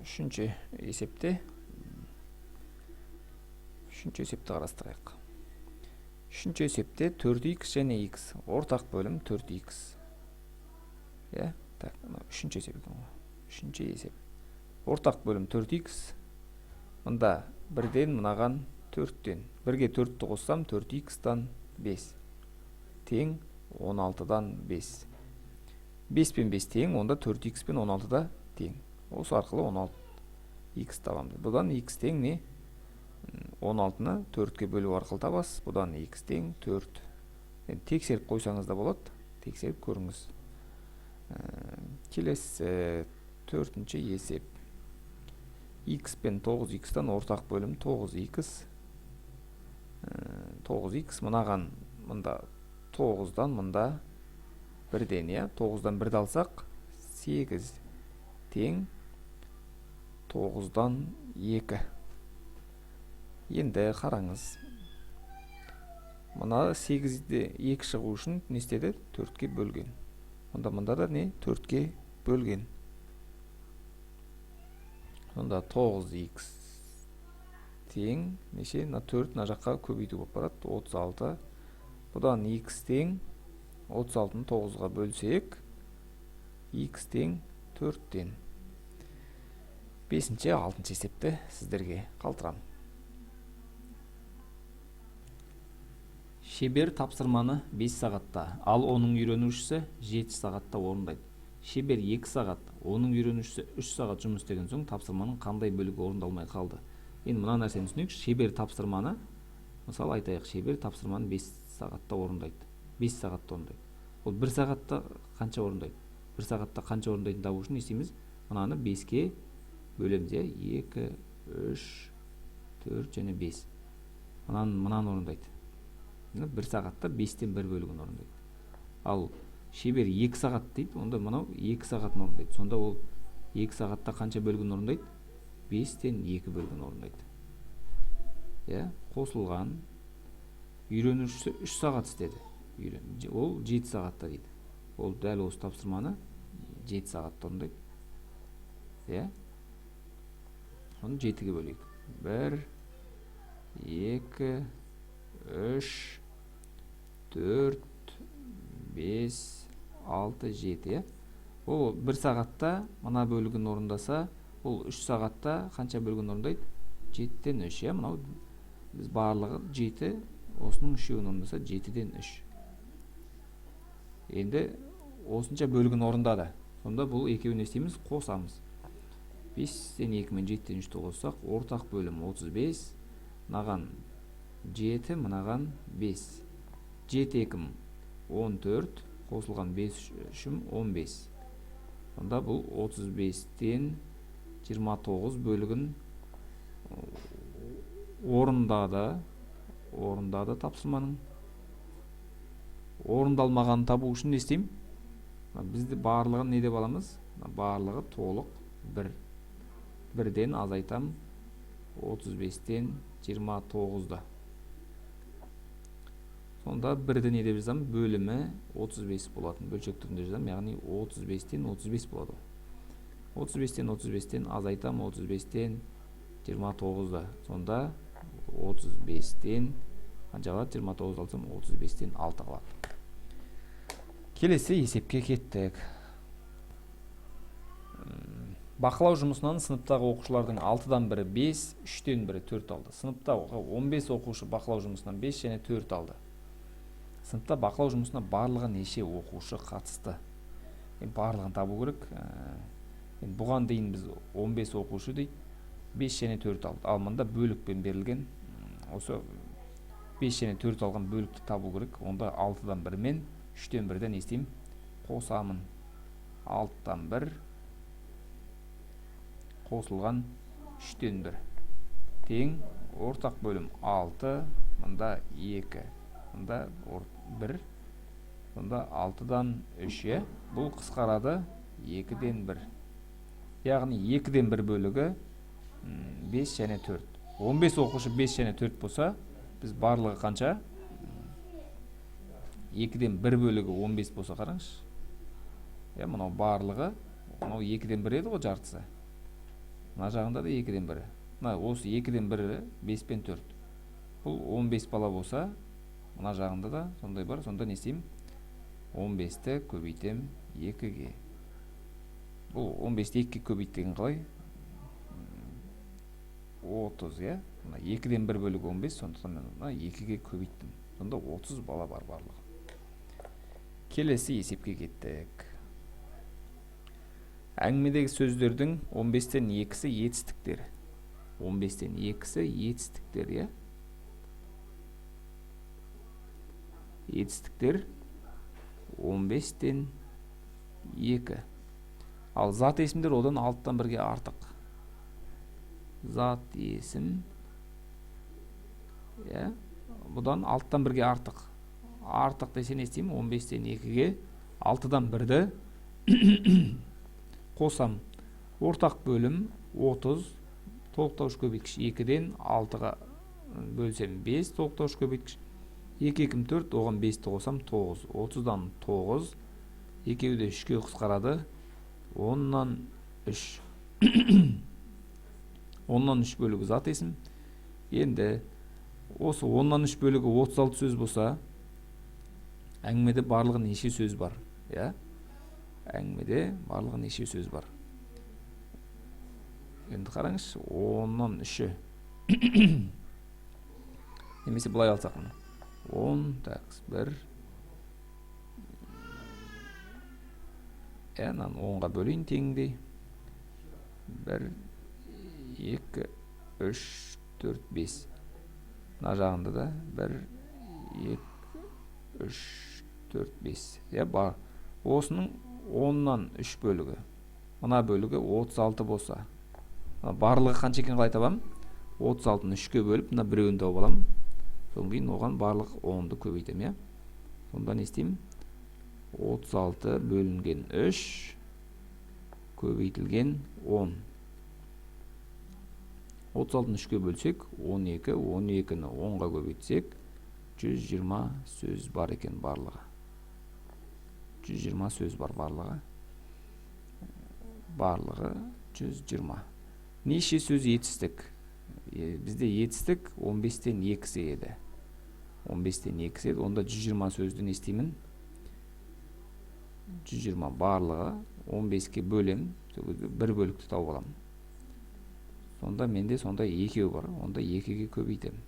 үшінші есепте, үшінші есепті қарастырайық. Үшінші есепте 4x және x, ортақ бөлім 4x. Иә, так, мынау үшінші есеп екен ғой. Үшінші есеп. Ортақ бөлім 4x. Мында бірден, мынаған 4-тен. Бірге 4-ті қоссам 4x-тан 5. Тең 16-дан 5. 5 пен 5 тең, онда 4x пен 16 да тең. Осы арқылы 16x табамыз. Бұдан x тең не? 16-ны 4-ке бөлу арқылы табасыз. Бұдан x тең 4. Енді тексеріп қойсаңыз да болады. Тексеріп көріңіз. Келесі төртінші есеп. X пен 9x-тан ортақ бөлім 9x. 9x мынаған мында 9-дан, мында 1-ден, иә? 9-дан 1-ді алсақ 8 тең 9-дан 2. Енді қараңыз. Мына 8-де 2 шығу үшін не істеді? 4-ке бөлген. Онда мында да не? 4-ке бөлген. Сонда 9х тең неше? Мына 4 мына жаққа көбейту болып барады. 36. Бұдан х тең 36-ны 9-ға бөлсек, х тең 4-тен. 5-ші, 6-шы есепті сіздерге қалдырамын. Шебер тапсырманы 5 сағатта, ал оның үйренушісі 7 сағатта орындайды. Шебер 2 сағат, оның үйренушісі 3 сағат жұмыс істеген соң тапсырманың қандай бөлігі орындалмай қалды? Енді мына нәрсені түсінейік. Шебер тапсырманы, мысалы айтайық, шебер тапсырманы 5 сағатта орындайды. 5 сағатта орындайды. Ол 1 сағатта қанша орындайды? 1 сағатта қанша орындайтынын табу үшін не істейміз? Мынаны 5-ке бөлеміз, иә? 2, 3, 4 және 5. Мынаны орындайды. 1 сағатта 5-тен 1 бөлігін орындайды. Ал шебер 2 сағат дейді, онда мынау 2 сағатын орындайды. Сонда ол 2 сағатта қанша бөлігін орындайды? 5-тен 2 бөлігін орындайды. Иә, қосылған үйренушісі 3 сағат істеді. Ол 7 сағатта дейді. Ол дәл осы тапсырманы 7 сағатта орындайды. Иә? Оны 7-ге бөлейік. 1, 2, 3, 4, 5, 6, 7, иә? Ол 1 сағатта мына бөлігін орындаса, ол 3 сағатта қанша бөлігін орындайды? 7-тен 3, иә? Мынау біз барлығы 7, осының үшеуін орындаса 7-ден 3. Енді осынша бөлігін орындады. Сонда бұл екеуін не істейміз? Қосамыз. 5-тен 2 мен 7-тен 3-ті қоссақ, ортақ бөлім 35, мынаған 7, мынаған 5. 7 2 14, қосылған 5 3 15. Сонда бұл 35-тен 29 бөлігін орындады тапсырманың. Орындалмағанын табу үшін не істеймін? Бізді барлығын не деп аламыз? Барлығы толық 1. 1-ден азайтам 35-тен 29-ды. Сонда 1-ді не деп жазамын? Бөлімі 35 болатын. Бөлшек түрінде жазамын, яғни 35-тен 35 болады. 35-тен 35-тен азайтам 35-тен 29-ды. Сонда 35-тен қанша қалады? 29 алсам 35-тен 6 қалады. Келесі есепке кеттік. Бақылау жұмысынан сыныптағы оқушылардың 6-дан бірі 5, 3-тен бірі 4 алды. Сыныпта 15 оқушы бақылау жұмысынан 5 және 4 алды. Сыныпта бақылау жұмысына барлығы неше оқушы қатысты? Енді барлығын табу керек. Енді бұған дейін біз 15 оқушы дейді, 5 және 4 алды. Ал мында бөлікпен берілген. Осы 5 және 4 алған бөлікті табу керек. Онда 6-дан 1 мен 3-тен 1-ден не істеймін? Қосамын. 6-дан 1 қосылған 3-тен 1 тең ортақ бөлім 6, мында 2, мында 1, сонда 6-дан 3, иә? Бұл қысқарады 2-ден 1. Яғни 2-ден 1 бөлігі 5 және 4. 15 оқушы 5 және 4 болса, біз барлығы қанша? 2-ден 1 бөлігі 15 болса, қараңызшы. Иә, мынау барлығы, мынау 2-ден 1 еді ғой жартысы. Мына жағында да 2-ден 1. Мына осы 2-ден 1 5 пен 4. Бұл 15 бала болса, мына жағында да сондай бар. Сонда не істеймін? 15-ті көбейтем 2-ге. Бұл 15-ті 2-ге көбейт деген қалай? 30, иә? Мына 2-ден 1 бөлігі 15, сондықтан мен мына 2-ге көбейттім. Сонда 30 бала бар барлығы. Келесі есепке кеттік. Әңгімедегі сөздердің 15-тен 2-сі етістіктер. 15-тен 2-сі етістіктер, иә? Етістіктер 15-тен 2. Ал зат есімдер одан 6-тан 1-ге артық. Зат есім, иә, бұдан 6-тан 1-ге артық. Артық десе не істеймін? 15-тен 2-ге 6-дан 1-ді қосам. Ортақ бөлім 30 толықтауыш көбейткіш 2-ден 6-ға бөлсем 5 толықтауыш көбейткіш 2 2 4, оған 5-ті қосам 9. 30-дан 9, екеуі де 3-ке қысқарады. 10-нан 3. 10-нан 3 бөлігі зат есім. Енді осы 10-нан 3 бөлігі 36 сөз болса, әңгімеде барлығы неше сөз бар? Иә? Әңгімеде барлығы неше сөз бар? Енді қараңызшы, 10-нан 3-і. Немесе былай алсақ мұны. 10, так, 1. Иә, мынаны 10-ға бөлейін теңдей. 1, 2, 3, 4, 5. Мына жағында да 1, 2, 3, 4, 5. Иә, бар. Осының 10-нан 3 бөлігі. Мына бөлігі 36 болса. Барлығы қанша екенін қалай табамын? 36-ны 3-ке бөліп, мына біреуін тауып аламын. Содан кейін оған барлық 10-ды көбейтемін, иә. Сонда не істеймін? 36 бөлінген 3 көбейтілген 10. 36-ны 3-ке бөлсек, 12, 12-ні 10-ға көбейтсек, 120 сөз бар екен барлығы. 120 сөз бар барлығы. Барлығы 120. Неше сөз етістік? Бізде етістік 15-тен 2-сі еді. 15-тен 2-сі еді. Онда 120 сөзді не істеймін? 120 барлығы 15-ке бөлем, бір бөлікті тауып аламын. Сонда менде сонда екеу бар. Онда 2-ге көбейтемін.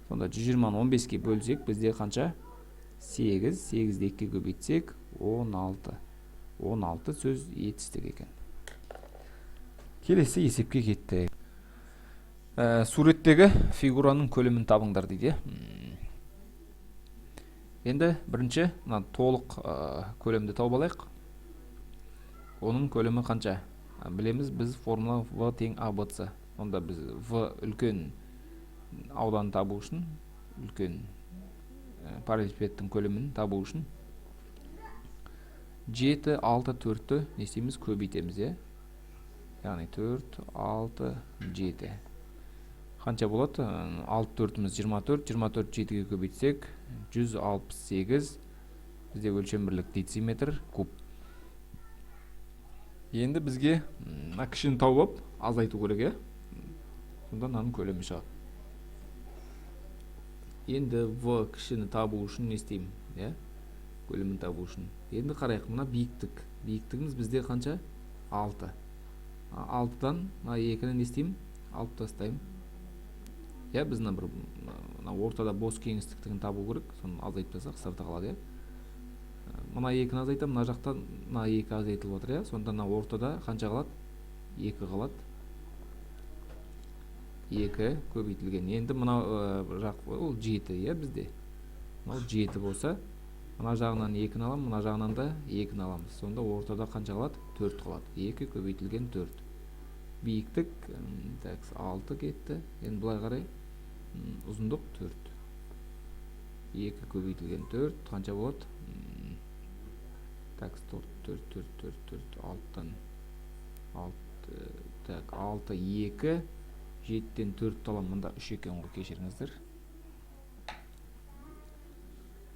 Сонда 120-ны 15-ке бөлсек, бізде қанша? 8. 8-ді 2-ге көбейтсек, 16. 16 сөз етістік екен. Келесі есепке кеттік. Суреттегі фигураның көлемін табыңдар дейді. Енді бірінші мына толық көлемді тауып алайық. Оның көлемі қанша? Білеміз біз формула В тең АБЦ. Онда біз В үлкен ауданын табу үшін, үлкен параллелепипедтің көлемін табу үшін 7, 6, 4-ті не істейміз? Көбейтеміз, иә? Яғни 4, 6, 7. Қанша болады? 6 төртіміз 24, 24 7-ге көбейтсек 168. Бізде өлшем бірлік дециметр куб. Енді бізге мына кішіні тауып алып азайту керек, иә? Сонда мынаның көлемі шығады. Енді В кішіні табу үшін не істеймін, иә? Көлемін табу үшін. Енді қарайық, мына биіктік. Биіктігіміз бізде қанша? 6. 6-дан мына 2-ні не істеймін? Алып тастаймын. Иә, біз мына бір мына ортада бос кеңістіктігін табу керек. Соны азайтып тастасақ, сырты қалады, иә. Мына 2-ні азайтамын, мына жақтан мына 2 азайтылып отыр, иә. Сонда мына ортада қанша қалады? 2 қалады. 2 көбейтілген. Енді мына жақ ол 7, иә, бізде. Мынау 7 болса, мына жағынан 2-ні аламын, мына жағынан да 2-ні аламыз. Сонда ортада қанша қалады? 4 қалады. 2 көбейтілген 4. Биіктік, так, 6 кетті. Енді былай қарай, ұзындық 4. 2 көбейтілген 4 қанша болады? Так, 4, 4, 4, 4, 4, 6-тан 6, так, 6, 2, 7-тен 4 аламын. Мында 3 екен ғой, кешіріңіздер.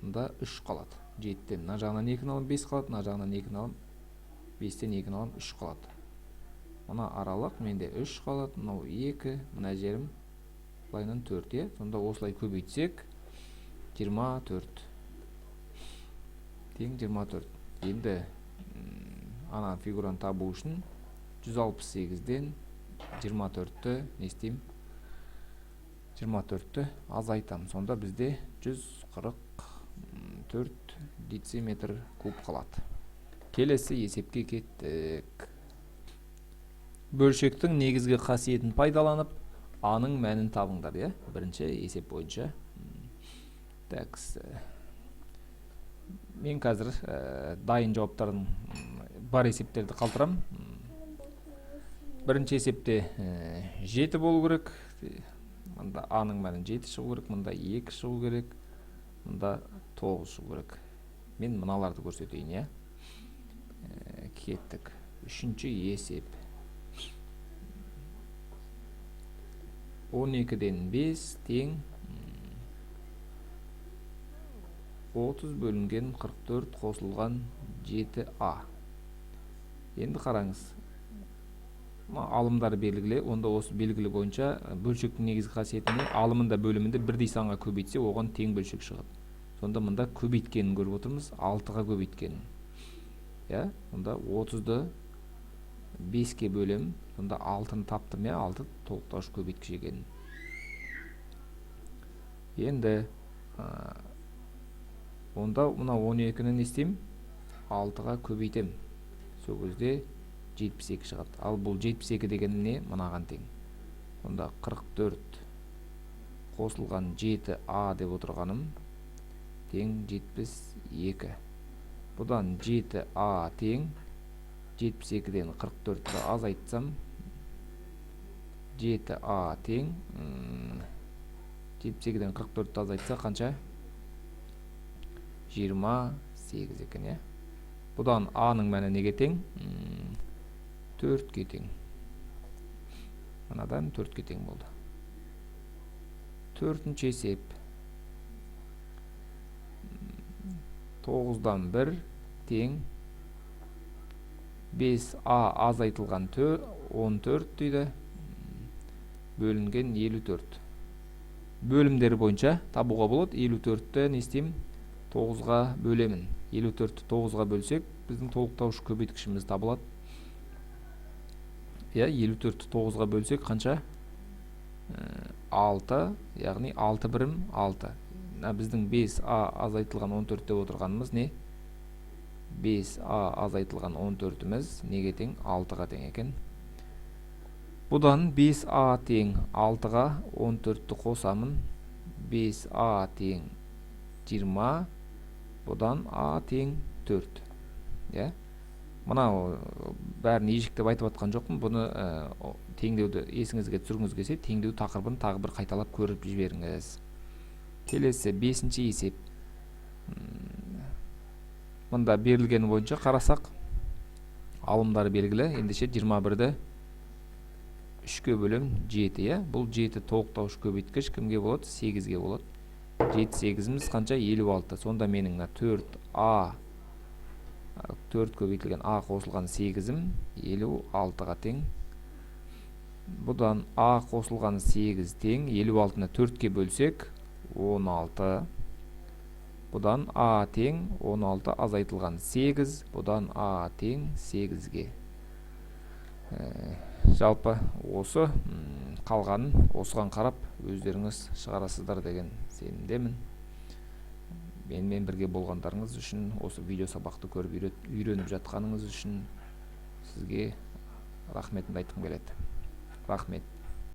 Мында 3 қалады. 7-тен мына жағынан 2-ні аламын, 5 қалады, мына жағынан 2-ні аламын, 5-тен 2-ні аламын, 3 қалады. Мына аралық менде 3 қалады, мынау 2, мына жерім былайынан 4, иә. Сонда осылай көбейтсек 24 тең 24. Енді ана фигураны табу үшін 168-ден 24-ті не істеймін? 24-ті азайтамын. Сонда бізде 144 дециметр куб қалады. Келесі есепке кеттік. Бөлшектің негізгі қасиетін пайдаланып, А-ның мәнін табыңдар, иә? Бірінші есеп бойынша. Так, мен қазір дайын жауаптарын бар есептерді қалдырамын. Бірінші есепте 7 болу керек. Мында А-ның мәні 7 шығу керек, мында 2 шығу керек, мында 9 шығу керек. Мен мыналарды көрсетейін, иә? Кеттік. Үшінші есеп. 12-ден 5 тең 30 бөлінген 44 қосылған 7а. Енді қараңыз, алымдары белгілі, онда осы белгілі бойынша бөлшектің негізгі қасиетіне алымында бөлімінде бірдей санға көбейтсе, оған тең бөлшек шығады. Сонда мында көбейткенін көріп отырмыз, 6-ға көбейткенін. Иә, онда 30-ды 5-ке бөлем, сонда 6-ны таптым, иә, 6 толықтауыш көбейткіш екенін. Енді онда мына 12-ні не істеймін? 6-ға көбейтем. Сол кезде 72 шығады. Ал бұл 72 деген не? Мынаған тең. Онда 44 қосылған 7а деп отырғаным тең 72. Бұдан 7а тең 72-ден 44-ті азайтсам, 7а тең 72-ден 44-ті азайтса қанша? 28 екен, иә. Бұдан а-ның мәні неге тең? 4-ке тең. Мынадан 4-ке тең болды. Төртінші есеп. 9-дан 1 тең 5а азайтылған 14 дейді, бөлінген 54. Бөлімдері бойынша табуға болады. 54-ті не істеймін? 9-ға бөлемін. 54-ті 9-ға бөлсек, біздің толықтауыш көбейткішіміз табылады. Иә, 54-ті 9-ға бөлсек қанша? 6, яғни 6 бірім 6. Мына біздің 5а азайтылған 14 деп отырғанымыз не? 5а азайтылған 14-іміз неге тең? 6-ға тең екен. Бұдан 5а тең 6-ға 14-ті қосамын. 5а тең 20, бұдан а тең 4. Иә? Мынау бәрін ежіктеп айтып жатқан жоқпын. Бұны теңдеуді есіңізге түсіргіңіз келсе, теңдеу тақырыбын тағы бір қайталап көріп жіберіңіз. Келесі 5-ші есеп. Мында берілгені бойынша қарасақ, алымдары белгілі. Ендеше 21-ді 3-ке бөлем 7, иә? Бұл 7 толықтауыш көбейткіш кімге болады? 8-ге болады. 7 8-іміз қанша? 56. Сонда менің мына 4а 4 көбейтілген а қосылған 8-ім 56-ға тең. Бұдан а қосылған 8 тең 56-ны 4-ке бөлсек 16. Бұдан а тең 16 азайтылған 8, бұдан а тең 8-ге. Жалпы осы, қалғанын осыған қарап өздеріңіз шығарасыздар деген сенімдемін. Менімен бірге болғандарыңыз үшін, осы видео сабақты көріп үйреніп жатқаныңыз үшін сізге рахметімді айтқым келеді. Рахмет.